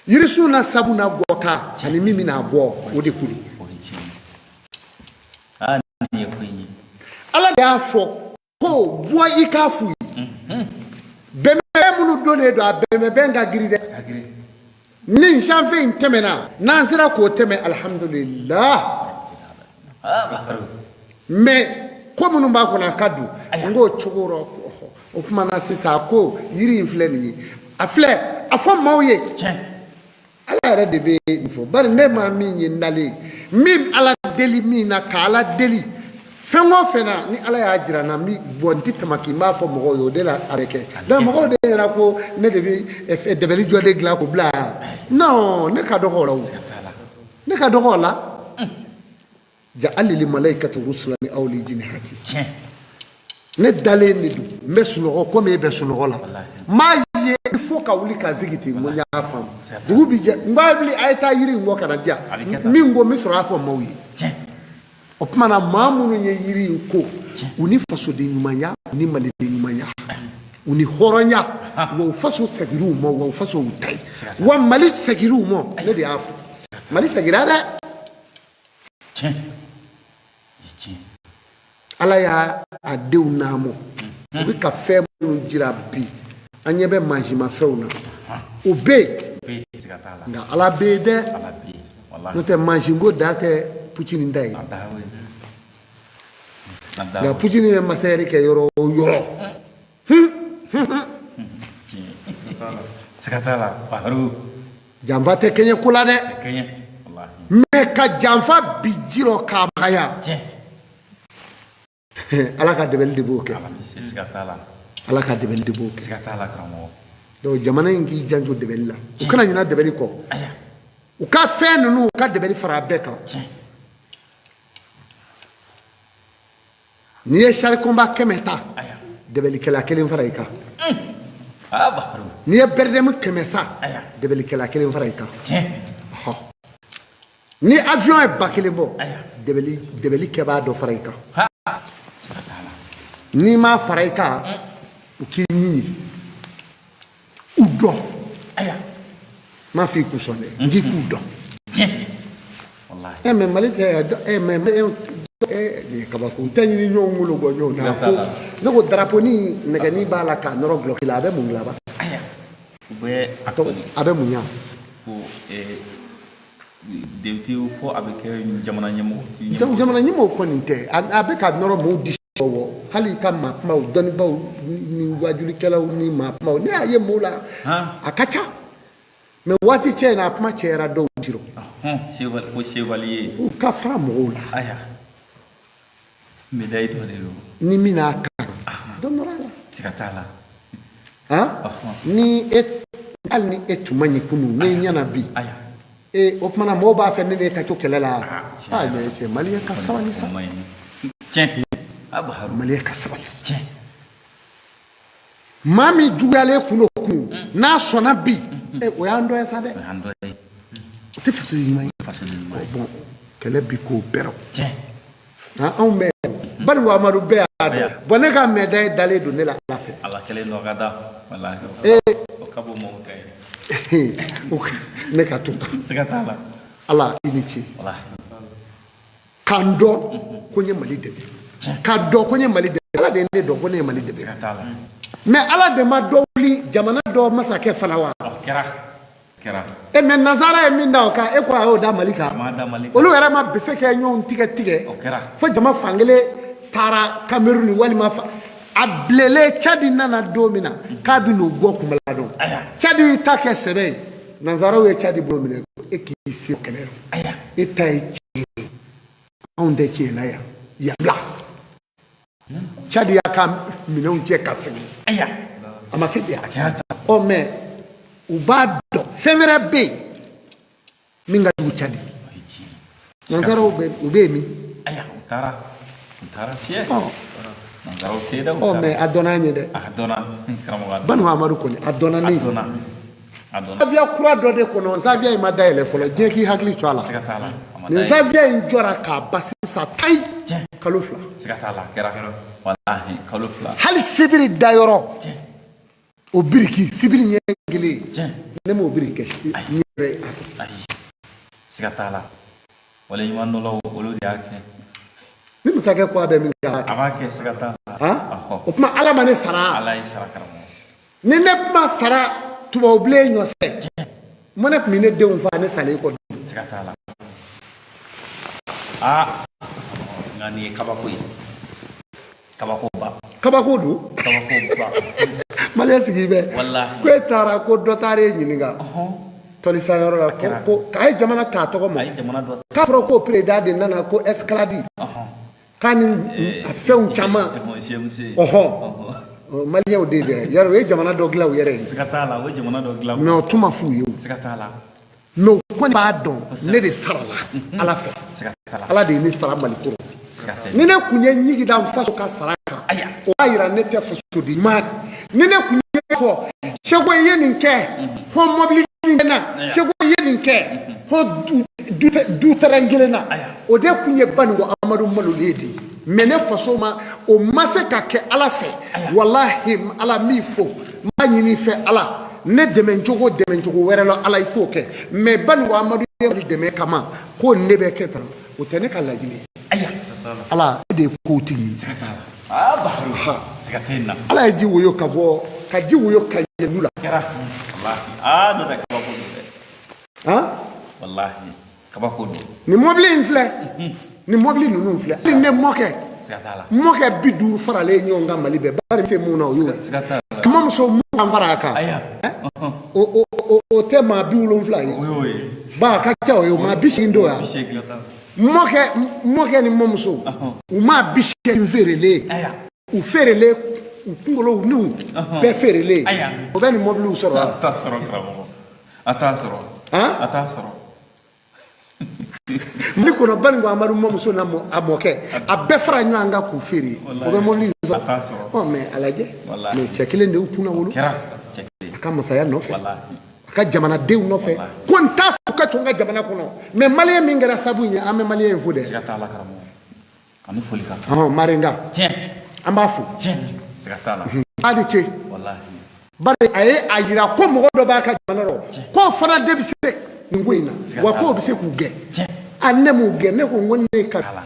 Yirisun na sabu na bɔ kan ani min bɛna bɔ, o de ko don. O ye tiɲɛ ye. Aa, nin ye ko in ye. Ala de y'a fɔ ko bɔ i k'a f'u ye. Bɛnbɛn minnu donnen don a bɛnbɛn ka girin dɛ. Ka girin. Ni janvier in tɛmɛna, n'an sera k'o tɛmɛ, alihamudulila. Aa Baharu. Mais ko minnu b'a kɔnɔ, a ka don n k'o cogo rɔ. O tuma na sisan, a ko yiri in filɛ nin ye, a filɛ, a fɔ maaw ye. Tiɲɛ. Ala yɛrɛ de bɛ nin fɔ, bari ne ma min ye nalen, min Ala deli min na, ka Ala deli fɛn o fɛn na, ni Ala y'a jira n na, n bi bɔ, n ti tamaki, n b'a fɔ mɔgɔw ye, o de la a bɛ kɛ. Donc mɔgɔw de yɛrɛ ko ne de bɛ dɛbɛli jɔ de dilan k'o bila. Non, ne ka dɔgɔ o la o, ne ka dɔgɔ o la. Ja'alili malaikatu rusulan awli jinihati. Tiɲɛ. Ne dalen de don, n bɛ sunɔgɔ komi e bɛ sunɔgɔ la. N m'a ye fo ka wuli ka sigi ten, n ko n y'a faamu. Dugu bi jɛ, n b'a wuli, a ye taa yiri in bɔ ka na di yan. Min ko n bɛ sɔrɔ a fɔ maaw ye. O tuma na, maa minnu ye yiri in ko, u ni fasoden ɲumanya, u ni maliden ɲumanya, u ni hɔrɔnya, wa u faso seginna u ma, wa u faso u ta ye, wa Mali seginna u ma. Ne de y'a fɔ, Mali seginna dɛ. Tiɲɛ. Tiɲɛ. Ala y'a a denw naamɔ, u bɛ ka fɛn minnu jira bi, an ɲɛ bɛ mansimafɛnw na, o bɛ yen. Siga t'a la. Nka Ala bɛ yen dɛ. Ala bɛ yen. Walahi. N'o tɛ, mansinko da tɛ Poutine ta ye. A da o ye. A da Nka o ye. Poutine bɛ masayɛri kɛ yɔrɔ o yɔrɔ. Tiɲɛ. Siga t'a la. Baharu. Janfa tɛ kɛɲɛ ko la dɛ. Tɛ kɛɲɛ. Walahi. Mais ka janfa bi ji rɔ k'a magaya. Tiɲɛ. Ala ka dɛmɛli de b'o kɛ. Ala bɛ se, siga t'a la. Ala ka dɛmɛli de b'o kɛ. Siga t'a la, karamɔgɔ. Donc jamana in k'i janto dɛmɛli la, u kana ɲinɛ dɛmɛli kɔ. Aya. U ka fɛn ninnu, u ka dɛmɛli fara a bɛɛ kan. Tiɲɛ. N'i ye char combat 100 ta, Aya. dɛmɛlikɛla kelen fara i kan. Aa Baharu. N'i ye BRDM 100 san, Aya. dɛmɛlikɛla kelen fara i kan. Tiɲɛ. Ɔhɔ. Ni avion ye 1000 bɔ, Aya. dɛmɛli kɛbaa dɔ fara i kan. Ha. Siga t'a la. N'i m'a fara i kan, u k'i ɲini u dɔn. Aya. N m'a fɔ i k'u sɔn dɛ, n k'i k'u dɔn. Tiɲɛ. Walahi. Ɛ mais Mali tɛ ɛ mais ɛ nin ye kabako, u tɛ ɲini ɲɔgɔn bolo bɔ ɲɔgɔn na. Ko ne ko drapeau ni nɛgɛnin b'a la k'a nɔrɔ gulɔki la, a bɛ mun dilan ba? Aya. U bɛ A tɔgɔ, a bɛ mun ɲa? Ko député fo a bɛ kɛ jamana ɲɛmɔgɔ. Jamana ɲɛmɔgɔw kɔni tɛ, a bɛ ka nɔrɔ maaw disi wɔ, hali i ka maa kumaw, dɔnnibaw ni wajulikɛlaw ni maa kumaw, ne y'a ye maaw la. Han. A ka ca, mais waati cɛ in na, a kuma cayara dɔw jiro. Hɔn, chevalier, ko chevalier. U ka fara mɔgɔw la. Aya. Médaille dɔ de don. Ni min n'a kan dɔ nɔrɔ a la. Siga t'a la. Han, ni e, hali ni e tun ma ɲi kunun, ne ɲɛna bi. Aya. E, o kumana mɔgɔw b'a fɛ ne de ka to kɛlɛ la. Tiɲɛ. Ah mais cɛ, maliyɛn ka sabali sa. O ma ɲi. Tiɲɛ. A Baharu. Maliyɛn ka sabali. Tiɲɛ. Maa min juguyalen kun don kun, n'a sɔnna bi, e, o y'an dɔ ye sa dɛ. O y'an dɔ ye. O tɛ faso ɲuman ye. Faso ɲuman ye. Bon, kɛlɛ bi k'o bɛrɛ. Tiɲɛ. Han, anw bɛɛ bari Amadu bɛɛ y'a dɔn. Bon, ne ka médaille dalen don ne la Ala fɛ. Ala kɛlen dɔ ka da. Walahi. Ee. O ka bon mɔgɔw ta ye. Ne ka to tan. Siga t'a la. Ala i ni ce. Walahi. K'an dɔn ko n ye Mali dɛmɛ, k'a dɔn ko n ye Mali dɛmɛ, Ala de ye ne dɔn ko ne ye Mali dɛmɛ. Siga t'a la. Mais Ala de ma dɔ wuli jamana dɔ masakɛ fana wa? O kɛra. Kɛra. E, mais nazara ye min da o kan, e ko a y'o da Mali kan? A ma da Mali kan. Olu yɛrɛ ma bese kɛ ɲɔgɔn tigɛ tigɛ. O kɛra. Fo jama fankelen taara Cameroun walima fa a bilelen. Tchad nana don min na k'a bɛ n'o gɔ kunbala dɔn. Aya. Tchad y'i ta kɛ sɛbɛ ye. Nanzaraw ye Cadi bolo minɛ, e k'i se kɛlɛ la, e ta ye tiɲɛ ye, anw tɛ tiɲɛ na yan, yan bila. Cadi y'a ka minɛnw cɛ ka segin. A ma kɛ ten? Ɔ, mais u b'a dɔn fɛn wɛrɛ bɛ yen min ka jugu Cadi ye. Nanzaraw bɛ, u bɛ yen min? U taara, u taara fiyɛ. Nanzaraw tɛ dɛ. Ɔ, mais a dɔnna an ye dɛ. A dɔnna, karamɔgɔ. Baninko Amadu kɔni, a dɔnna ne ye. A dɔnna. Zawiya kura dɔ de kɔnɔ, zawiya in ma dayɛlɛ fɔlɔ, diɲɛ k'i hakili to a la. Siga t'a la. A ma Nin dayɛlɛ. zawiya in jɔra k'a ban sisan tayi, kalo 2. Siga t'a la, a kɛra walahi, kalo 2. Hali sibiri dayɔrɔ, o biriki, sibiri ɲɛ kelen, ne m'o biriki kɛ n yɛrɛ ye. Ayi, siga t'a la, waleɲuman dɔlaw, olu de y'a kɛ. Ni masakɛ ko a bɛ min kɛ, a b'a kɛ. A b'a kɛ, siga t'a la. Han? Ɔhɔ. O tuma, Ala ma ne sara. Ala y'i sara, karamɔgɔ. Ni ne kuma sara tubabubilen ɲɔsɛ, mɔnɛ tun bɛ ne denw fa ne salen kɔ. Siga t'a la. Aa, nka nin ye kabako ye, kabakoba. Kabako don. Kabakoba. Maliyɛn sigi bɛ. Walahi. Ko e taara, ko dɔ taara e ɲininka tɔlisanyɔrɔ la, ko ko k'a ye jamana t'a tɔgɔ ma. A ye jamana dɔ. K'a fɔra ko président de nana ko escalade, k'a ni a fɛnw caman. CMC. Ɔhɔn, maliyɛnw de dɛ, yarɔ, o ye jamana dɔ dilan u yɛrɛ ye. Siga t'a la, o ye jamana dɔ dilan. Mais o tun ma f'u ye o. Siga t'a la. Mais o kɔni b'a dɔn ne de sarala Ala fɛ. Siga t'a la. Ala de ye ne sara Mali kɔrɔ. Siga tɛ. Ni ne kun ye ɲigi da n faso ka sara kan, Aya. o b'a yira ne tɛ fasoden ɲuman ye. Ni ne kun ye fɔ seko, i ye nin kɛ hɔn, mɔbili nin na seko, i ye nin kɛ hɔn, du terrain kelen na, Aya. o de kun ye Baninko Amadu malolen de ye. Mais ne faso ma, o ma se ka kɛ Ala fɛ. Walahi, Ala min fo, n b'a ɲini i fɛ, Ala ne dɛmɛ cogo, dɛmɛ cogo wɛrɛ la, Ala i k'o kɛ. Mais Baninko Amadu ye Mali dɛmɛ kama ko ne bɛ kɛ tan, o tɛ ne ka laɲini ye. Aya. Ala, e de ye kotigi ye. Siga t'a la. Aa, Baharu, siga tɛ nin na. Ala ye ji woyo ka bɔ, ka ji woyo ka yɛlɛ la. Kɛra walahi. Aa, n'o tɛ, kabako don dɛ. Han. Walahi, kabako don. Nin mɔbili in filɛ, nin mɔbili ninnu filɛ, hali ne mɔkɛ Siga t'a la. mɔkɛ 50 faralen ɲɔgɔn kan Mali bɛɛ, bari se mun na, o y'o ye. Siga t'a la. Ka mɔmuso 20 fara a kan, Aya. o tɛ maa 70 ye. O y'o ye. Ba a ka ca, o ye o maa 80 don yan. 80. Mɔkɛ ni mɔmuso, u maa 80 feerelen, Aya. u feerelen, u kunkolo n'u bɛɛ feerelen, Aya. o bɛ nin mɔbiliw sɔrɔ wa? A t'a sɔrɔ, karamɔgɔ, a t'a sɔrɔ. Han? A t'a sɔrɔ. Mali kɔnɔ, Baninko Amadu mɔmuso n'a a mɔkɛ, a bɛɛ fara ɲɔgɔn kan k'u feere, o bɛ mɔbili in A sɔrɔ? t'a sɔrɔ. Ɔ, mais a lajɛ. Walahi. Mais cɛ kelen de y'u kunna wolo. Kɛra cɛ kelen. A ka masaya nɔfɛ, Walahi. a ka jamanadenw nɔfɛ, ko n t'a fɔ ka to n ka jamana kɔnɔ. Mais maliyɛn min kɛra sabu ye, an bɛ maliyɛn in fo dɛ. Siga t'a la, karamɔgɔ, ani foli ka kan. Ɔhɔn, Marenga. Tiɲɛ. An b'a fo. Tiɲɛ, siga t'a la. A ni ce. Walahi. Bari a ye a yira ko mɔgɔ dɔ b'a ka jamana rɔ, k'o fana de bɛ se nin ko in na, wa k'o bɛ se k'u gɛn. A ne m'u gɛn, ne ko n ko ne ka Ala,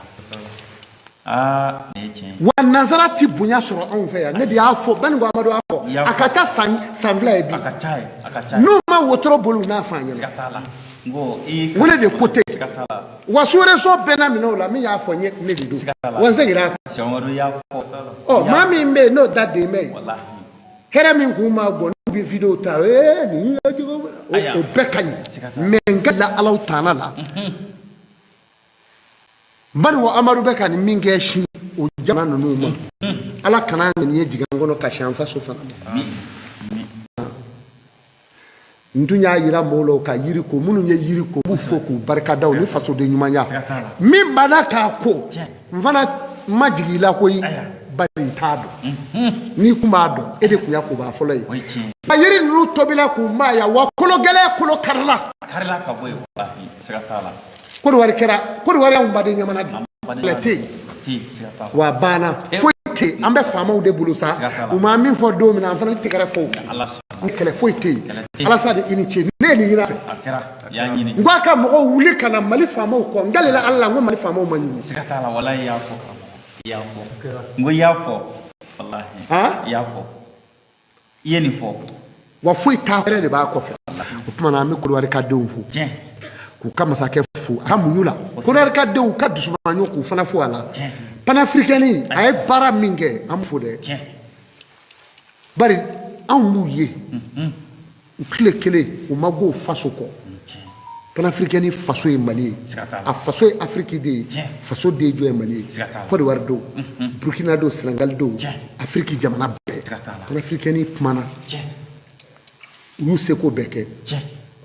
aa, nin ye tiɲɛ ye. Wa nanzara ti bonya sɔrɔ anw fɛ yan. Ne de y'a fɔ, Baninko Amadu y'a fɔ. I y'a A ka ca san 2 ye bi. A ka ca ye, a ka ca ye. N'u ma wotoro boli, u n'a fɔ an ɲɛna. Siga t'a la, n ko i. N ko ne de ko ten. Siga t'a la. Wa sous-région bɛɛ n'a minɛ o la, min y'a fɔ n ye, ne de don. Siga t'a la. Wa n seginna a kan. Sɛmadu y'a fɔ. Ɔ, maa min bɛ yen n'o da den bɛ yen, Walahi. Hɛrɛ min kun b'a bɔ, n'u bɛ vidéo ta, ee, nin ye cogo o. Aya. O bɛɛ ka ɲi. Siga t'a la. Mais n ka la Alaw tana la, Baninko Amadu bɛ ka nin min kɛ sini, o jamana ninnu ma, Ala kana ŋaniye jigin an kɔnɔ ka si an faso fana ma. Mi mi. N tun y'a yira mɔgɔw la, u ka yiri ko, minnu ye yiri ko, n b'u fo k'u barikada, u ni fasoden ɲumanya. Siga t'a la. Min banna k'a ko, Tiɲɛ. n fana ma jigin i la koyi. Aya. Bari i t'a dɔn, n'i kun b'a dɔn, e de kun y'a koba fɔlɔ ye. O ye tiɲɛ ye. A yiri ninnu tobila k'u maaya, wa kolo gɛlɛn, kolo karila. Karila ka bɔ yen, walahi, siga t'a la. Kɔdiwari kɛra, Kɔdiwari y'anw baden ɲamana di. Kɛlɛ tɛ yen. Tɛ yen, siga t'a la. Wa banna, foyi tɛ yen. An bɛ faamaw de bolo sa. Siga t'a la. U ma min fɔ don min na, an fana tɛgɛrɛ fɔ u Ala sɔnna. Kɛlɛ foyi tɛ yen. Kɛlɛ tɛ yen. Alasa de, i ni ce, ne ye nin ɲini a fɛ. A kɛra, i y'a ɲini. N ko a ka mɔgɔw wuli ka na Mali faamaw kɔ. N kalila Ala la, n ko Mali faamaw ma ɲini. Siga t'a la, walahi, i y'a fɔ, karamɔgɔ, i y'a fɔ. N ko i y'a fɔ, walahi. Han? I y'a fɔ, i ye nin fɔ. Wa foyi t'a yɛrɛ de b'a kɔfɛ. O tuma na, an bɛ Kɔdiwari ka denw fo, Tiɲɛ. k'u ka masakɛ fo a ka muɲu la, Kɔdiwari ka denw ka dusumaɲɔ, k'u fana fo a la. Tiɲɛ. Panafricaine, a ye baara min kɛ, an b'u fo dɛ. Tiɲɛ. Bari anw b'u ye. U tile kelen u ma go faso kɔ. Panafricaine faso ye Mali ye, a faso ye Afiriki de ye, faso den jɔ ye Mali ye. Côte d'Ivoire don, Burkina don, Sénégal don, Afiriki jamana bɛɛ. Panafricaine kumana, u y'u seko bɛɛ kɛ.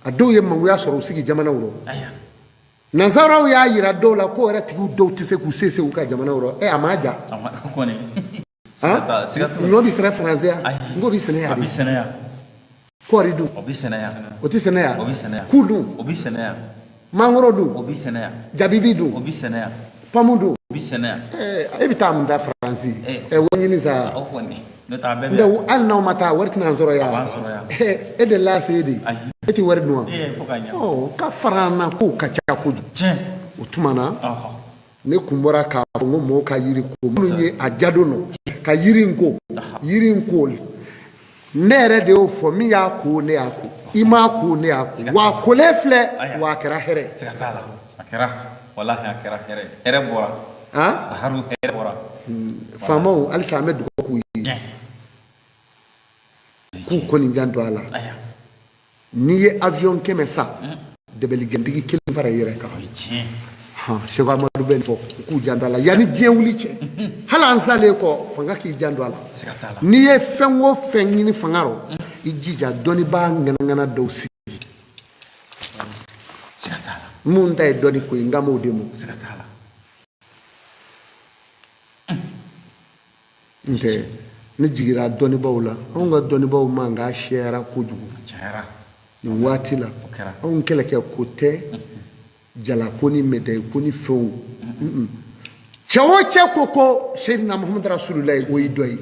A dɔw ye mangoya sɔrɔ u sigi jamanaw rɔ. Nansaraw y'a yira dɔw la ko yɛrɛ tigiw dɔw tɛ se k'u se se u ka jamanaw rɔ. Ɛ, a ma ja. Ɲɔ bɛ sɛnɛ Faransi yan, n ko bɛ sɛnɛ yan de. Kɔɔri dun, o bɛ sɛnɛ yan. O tɛ sɛnɛ yan? O bɛ sɛnɛ yan. Ku dun? O bɛ sɛnɛ yan. Mangoro dun? O bɛ sɛnɛ yan. Jabibi dun? O bɛ sɛnɛ yan. Pomme dun? O bɛ sɛnɛ yan. E bɛ taa mun ta Faransi? Ɛ, wari ɲini sa. O kɔni, n'o tɛ a bɛɛ bɛ yan. Hali n'aw ma taa, wari tɛna an sɔrɔ yan. A b'an sɔrɔ yan. E delila se de? Ayi. E tɛ wari dun wa? Ee, fo ka ɲɛ. Ɔ, ka fara an na, kow ka ca kojugu. Tiɲɛ. O tuma na, ne kun bɔra k'a fɔ n ko mɔgɔw ka yiri ko, minnu ye a jadon nɔ ka yiri in ko, yiri in ko, ne yɛrɛ de y'o fɔ. Min y'a ko, ne y'a ko, i m'a ko, ne y'a ko, wa a kolen filɛ, wa a kɛra hɛrɛ. Siga t'a la, a kɛra, walahi a kɛra hɛrɛ, hɛrɛ bɔra. Baharu, hɛrɛ bɔra. Faamaw, halisa an bɛ dugawu k'u ye k'u kɔni janto a la. N'i ye avion 100 san, dɛbɛligɛntigi kelen fara i yɛrɛ kan. Seko Amadu bɛ nin fɔ, u k'u janto a la yanni diɲɛ wuli cɛ. Hali an salen kɔ, fanga k'i janto a la. N'i ye fɛn o fɛn ɲini fanga rɔ, i jija dɔnnibaa ŋanaŋana dɔw sigi minnu ta ye dɔnni ko ye. N kan b'o de ma. N tɛ ne jigira dɔnnibaw la. Anw ka dɔnnibaw mankan siyara kojugu nin waati la. Anw kɛlɛkɛ ko tɛ, jalako ni médaille ko ni fɛnw. Cɛ o cɛ ko ko Seyidina Muhamadu Rasululayi, o y'i dɔ ye.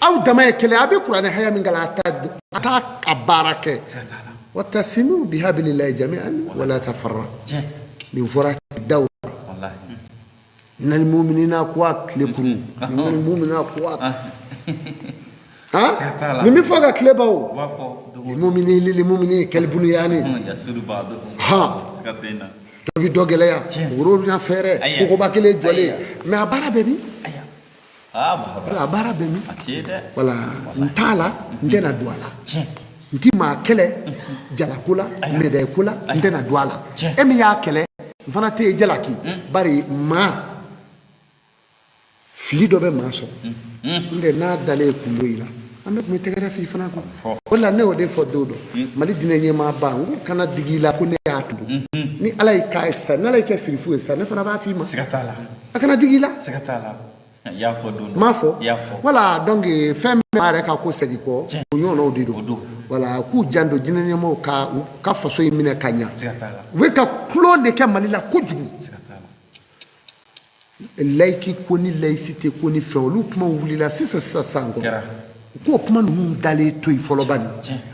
Aw dama ye kelen. A bɛ kuranɛ haya min kalan, a t'a a baara kɛ. Watasimu bihabililahi jami'an wala tafarraqu. Nin fɔra daw nal muminina ko a tile kuru nal muminina ko a ha nin bɛ fɔ ka tile ban o limumini lilimumini kalibuniyani ha dɔ bɛ dɔ gɛlɛya, woro bɛna fɛɛrɛ kogoba kelen jɔlen. Mais a baara bɛ min? A baara bɛ min? Wala n t'a la, n tɛna don a la. N ti maa kɛlɛ jalako la, médaille ko la, n tɛna don a la. E min y'a kɛlɛ, n fana tɛ jalaki, bari maa fili dɔ bɛ maa sɔrɔ. N tɛ n'a dalen kun i la, an bɛ tun bɛ tɛgɛrɛ f'i fana kun. O la ne y'o de fɔ don dɔ Mali diinɛ ɲɛmaaba, n ko kana digi i la ko ne y'a tugu. Ni Ala y'i k'a ye sisan, ni Ala y'i kɛ sirifu ye sisan, ne fana b'a f'i ma. A kana digi i la. I y'a fɔ don dɔ. N m'a fɔ. I y'a fɔ. Voilà, donc fɛn min b'a yɛrɛ ka ko segin kɔ, o ɲɔgɔnnaw de don. Voilà, k'u janto diinɛ ɲɛmɔgɔw ka u ka faso in minɛ ka ɲa. Siga t'a la. U bɛ ka tulon de kɛ Mali la kojugu. Siga t'a la. Laïque ko ni laïcité ko ni fɛn, olu kumaw wulila sisan sisan sisan kɔ. Kɛra. U k'o kuma ninnu dalen to yen fɔlɔ bani.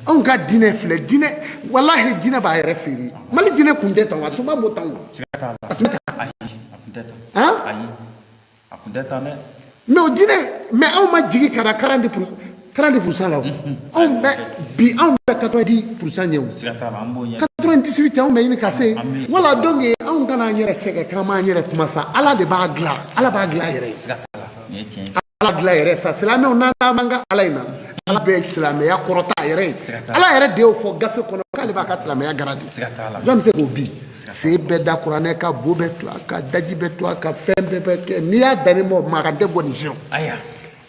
Anw ka diinɛ filɛ, diinɛ, walahi, diinɛ b'a yɛrɛ feere. Mali diinɛ kun tɛ tan, a tun b'a bɔ tan o. Siga t'a la. A tun bɛ tan. Ayi, a tun tɛ tan. Han? Ayi. A kun tɛ tan dɛ. Mais o diinɛ, mais anw ma jigin ka na 40% la o. Anw bɛ bi, anw bɛ 90% ɲɛ o. Siga t'a la, an b'o ɲɛ. 98, anw bɛ ɲini ka se. An bɛ- Voilà, donc anw kana an yɛrɛ sɛgɛn k'an b'an yɛrɛ kuma sa. Ala de b'a dilan, Ala b'a dilan a yɛrɛ ye. Siga t'a la. Nin ye tiɲɛ ye. Ala dilan yɛrɛ sa. Silamɛw, n'an b'an ka Ala in na, Ala bɛ silamɛya kɔrɔta a yɛrɛ ye. Siga t'a la. Ala yɛrɛ de y'o fɔ gafe kɔnɔ k'ale b'a ka silamɛya garanti. Siga t'a la. Jɔn bɛ se k'o bi sen bɛɛ da kuranɛ kan, bo bɛ to a kan, daji bɛ to a kan, fɛn bɛɛ bɛ kɛ. N'i y'a da ne ma, maa ka tɛ bɔ nin si Ayiwa.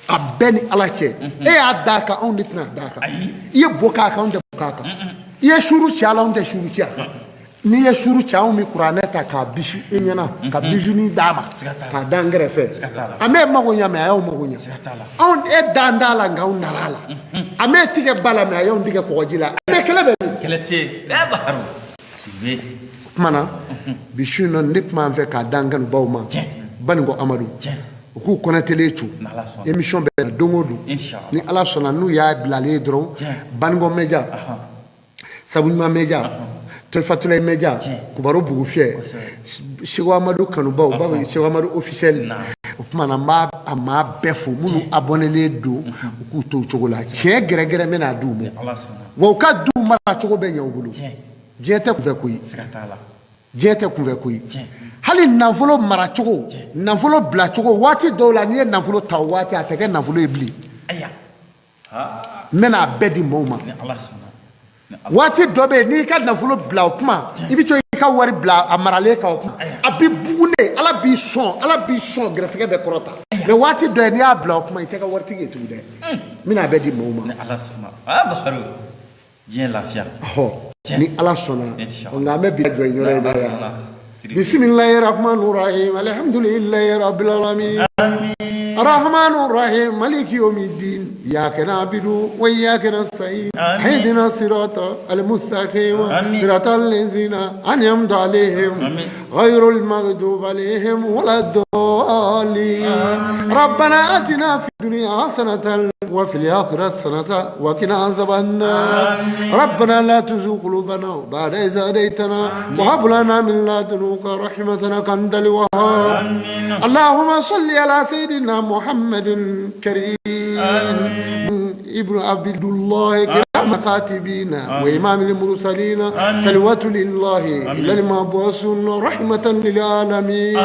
a bɛɛ ni Ala cɛ. E y'a d'a kan, anw de tɛna d'a kan. Ayi. I ye bo k'a kan, anw tɛ bo k'a kan. I ye suru ci a la, anw tɛ suru ci a kan. N'i ye suru ci, anw bɛ kuranɛ ta k'a bisi i ɲɛna, ka bisuni d'a ma, Siga t'a la. k'a da an kɛrɛfɛ. Siga t'a la. A m'e mago ɲa, mais a y'aw mago ɲa. Siga t'a la. Anw e dan t'a la, nka anw nara a la. A m'e tigɛ ba la, mais a y'anw tigɛ kɔgɔji la. Mais kɛlɛ bɛ min? Kɛlɛ tɛ yen. Ɛ Baharu. Sidibe. O tuma na, bi su in na, ne tun b'an fɛ k'a d'an kanubaw ma. Tiɲɛ. Banikɔ Amadu. Tiɲɛ. U k'u connectélen to. N'Ala sɔnna. Émission bɛ na don o don. Inchallah. Ni Ala sɔnna, n'u y'a bilalen ye dɔrɔn. Tiɲɛ. Banikɔ Média. Sabu Ɲuman Média. Tolifatulayi Média. Tiɲɛ. Kubaro Bugufiyɛ. Kosɛbɛ. Seko Amadu kanubaw, u b'a fɔ Seko Amadu officiel. Naam. O tuma na, n b'a a maa bɛɛ fo minnu abonnélen don, u k'u to o cogo la. Tiɲɛ gɛrɛgɛrɛ n bɛna d'u ma. Ala sɔnna. Wa u ka du mara cogo bɛ ɲɛ u bolo. Tiɲɛ. Diɲɛ tɛ kunfɛ ko ye. Siga t'a la. Diɲɛ tɛ kunfɛ ko ye. Tiɲɛ. Hali nafolo maracogo, nafolo bilacogo, waati dɔw la, n'i ye nafolo ta o waati, a tɛ kɛ nafolo ye bilen. Ayiwa. Aa. N bɛna a bɛɛ di maaw ma. Ni Ala sɔnna. Waati dɔ bɛ yen, n'i ka nafolo bila o kuma, i bɛ to i ka wari bila a maralen kan, o kuma a bɛ bugun de. Ala b'i sɔn, Ala b'i sɔn, gɛrɛsɛgɛ bɛ kɔrɔta. Mais waati dɔ ye, n'i y'a bila o kuma, i tɛ ka waritigi ye tugun dɛ. N bɛna a bɛɛ di maaw ma. Ni Ala sɔnna. Aa Bakari, diɲɛ lafiya. Ɔhɔ, ni Ala sɔnna. Inshallah. Nka an bɛ bi jɔ yen yɔrɔ in na Ala yan. sɔnna. Siri. Bisimilahi rahmani rahim, alhamdulilahi rabbil alamin, الرحمن الرحيم، مالك يوم الدين، إياك نعبد وإياك نستعين، آمين. اهدنا الصراط المستقيم، آمين. صراط الذين أنعمت عليهم، آمين. غير المغضوب عليهم ولا الضالين. ربنا آتنا في الدنيا حسنة وفي الآخرة حسنة وقنا عذاب النار. ربنا لا تزغ قلوبنا بعد إذ هديتنا وهب لنا من لدنك رحمة إنك أنت الوهاب. اللهم صل على سيدنا محمد الكريم ابن عبد الله، كرام كاتبين وإمام المرسلين، صلوات لله إلى المبعوث رحمة للعالمين.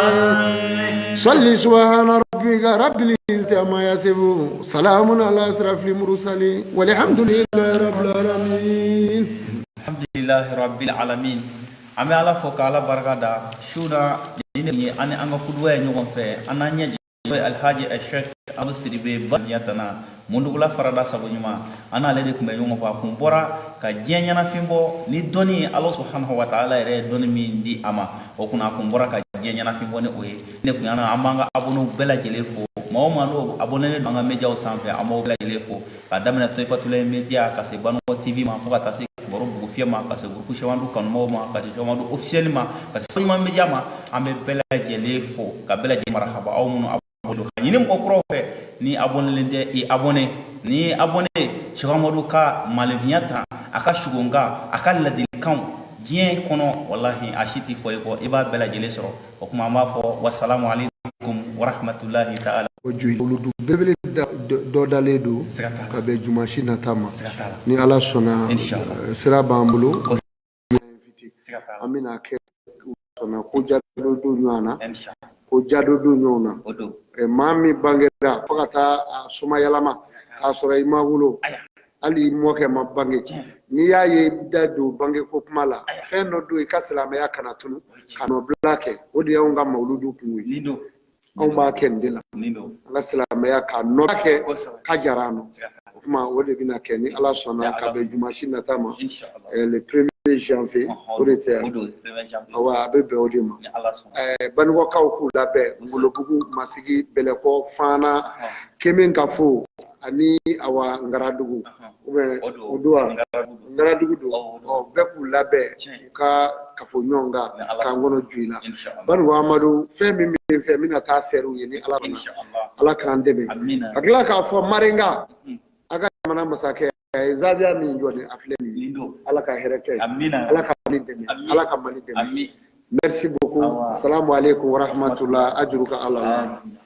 صل سبحان ربك رب العزة عما يصفون، سلام على أشرف المرسلين، والحمد لله رب العالمين. Alhamdulilahi rabbil alamin. An bɛ Ala fo k'Ala barika da su na ni ye an ni an ka kuduba ye ɲɔgɔn fɛ, an n'an ɲɛ jɔ Alhaji Ashek Abu Sidibe ba ɲɛtana mundugula farada sago ɲuman. An n'ale de tun bɛ ɲɔgɔn fɛ. A kun bɔra ka diɲɛ ɲɛnafin bɔ ni dɔnni ye. Ala subhanahu wa ta'ala yɛrɛ ye dɔnni min di a ma, o kunna a kun bɔra ka diɲɛ ɲɛnafin bɔ ni o ye. Ne kun y'an an b'an ka abonnéw bɛɛ lajɛlen fo. Maa o maa n'o abonné don an ka médiaw sanfɛ, an b'aw bɛɛ lajɛlen fo, ka daminɛ Toyifatulayi média ka se Banikɔ TV ma, fo ka taa se Kibaru Bugufiyɛ ma, ka se groupe Sɛwandu kanubaw ma, ka se Sɛwandu officiel ma, ka se Ɲuman média ma. An bɛ bɛɛ lajɛlen fo ka bɛɛ lajɛlen marahaba. Aw minnu abonné, ka ɲini mɔgɔ kuraw fɛ, ni abonné tɛ, i abonné. Ni abonné, Cheikh Amadu ka malenfinya ta, a ka sugonka, a ka ladilikanw diɲɛ kɔnɔ, walahi a si tɛ fɔ i kɔ, i b'a bɛɛ lajɛlen sɔrɔ. O tuma an b'a fɔ wasalamu aleykum warahmatulahi taala. O joli olu belebele dɔ dalen don Siga t'a la. ka bɛn jumasi nata ma. Siga t'a la. Ni Ala sɔnna, Inshallah. Sira b'an bolo. Siga t'a la. An bɛna kɛ sɔnna ko jadɔ don ɲɔgɔn na, Inshallah. ko jadɔ don ɲɔgɔn na. O don. Maa min bangera fo ka taa a somayɛlɛma k'a sɔrɔ i ma wolo, Aya. hali i mɔkɛ ma bange, n'i y'a ye i da don bange ko kuma la, fɛn dɔ don i ka silamɛya kana tunu ka nɔbila kɛ. O de y'anw ka mawuludu kun ye. Nin don. Anw b'a kɛ nin de la. Nin don. An ka silamɛya ka nɔ kɛ Kosɛbɛ. ka jara an nɔ. Siga t'a la. O tuma o de bɛna kɛ ni Ala sɔnna ka bɛn jumasi nata ma, Inshallah. Le premier janvier. O de tɛ? O don, premier janvier. Awa, a bɛ bɛn o de ma. Ni Ala sɔnna. Banikɔkaw k'u labɛn, Ngolobugu, Masigi, Bɛlɛkɔ, Fana, Kemenkafo ani awa Ngaradugu ou bien O don. o don wa? Ngaradugu don. Ngaradugu don. Awɔ, o don. Ɔ, bɛɛ k'u labɛn Tiɲɛ. u ka kafo ɲɔgɔn kan Ni Ala k'an sɔnna. kɔnɔ ju i la. Inshallah. Banikɔ Amadu, fɛn min bɛ n fɛ, n bɛna taa sɛriw ye ni Ala sɔnna. Inshallah. Ala k'an dɛmɛ. Amina. Ka tila k'a fɔ Marenga, a ka jamana masakɛ a ye zawiya min jɔ nin, a filɛ nin ye. Nin don. Ala ka hɛrɛ kɛ ye. Amina. Ala ka Mali dɛmɛ. Amin. Ala ka Mali dɛmɛ. Amin. Merci beaucoup. Awa. Assalamu alaikum wa rahmatullah. Ajuruka ala. Amin.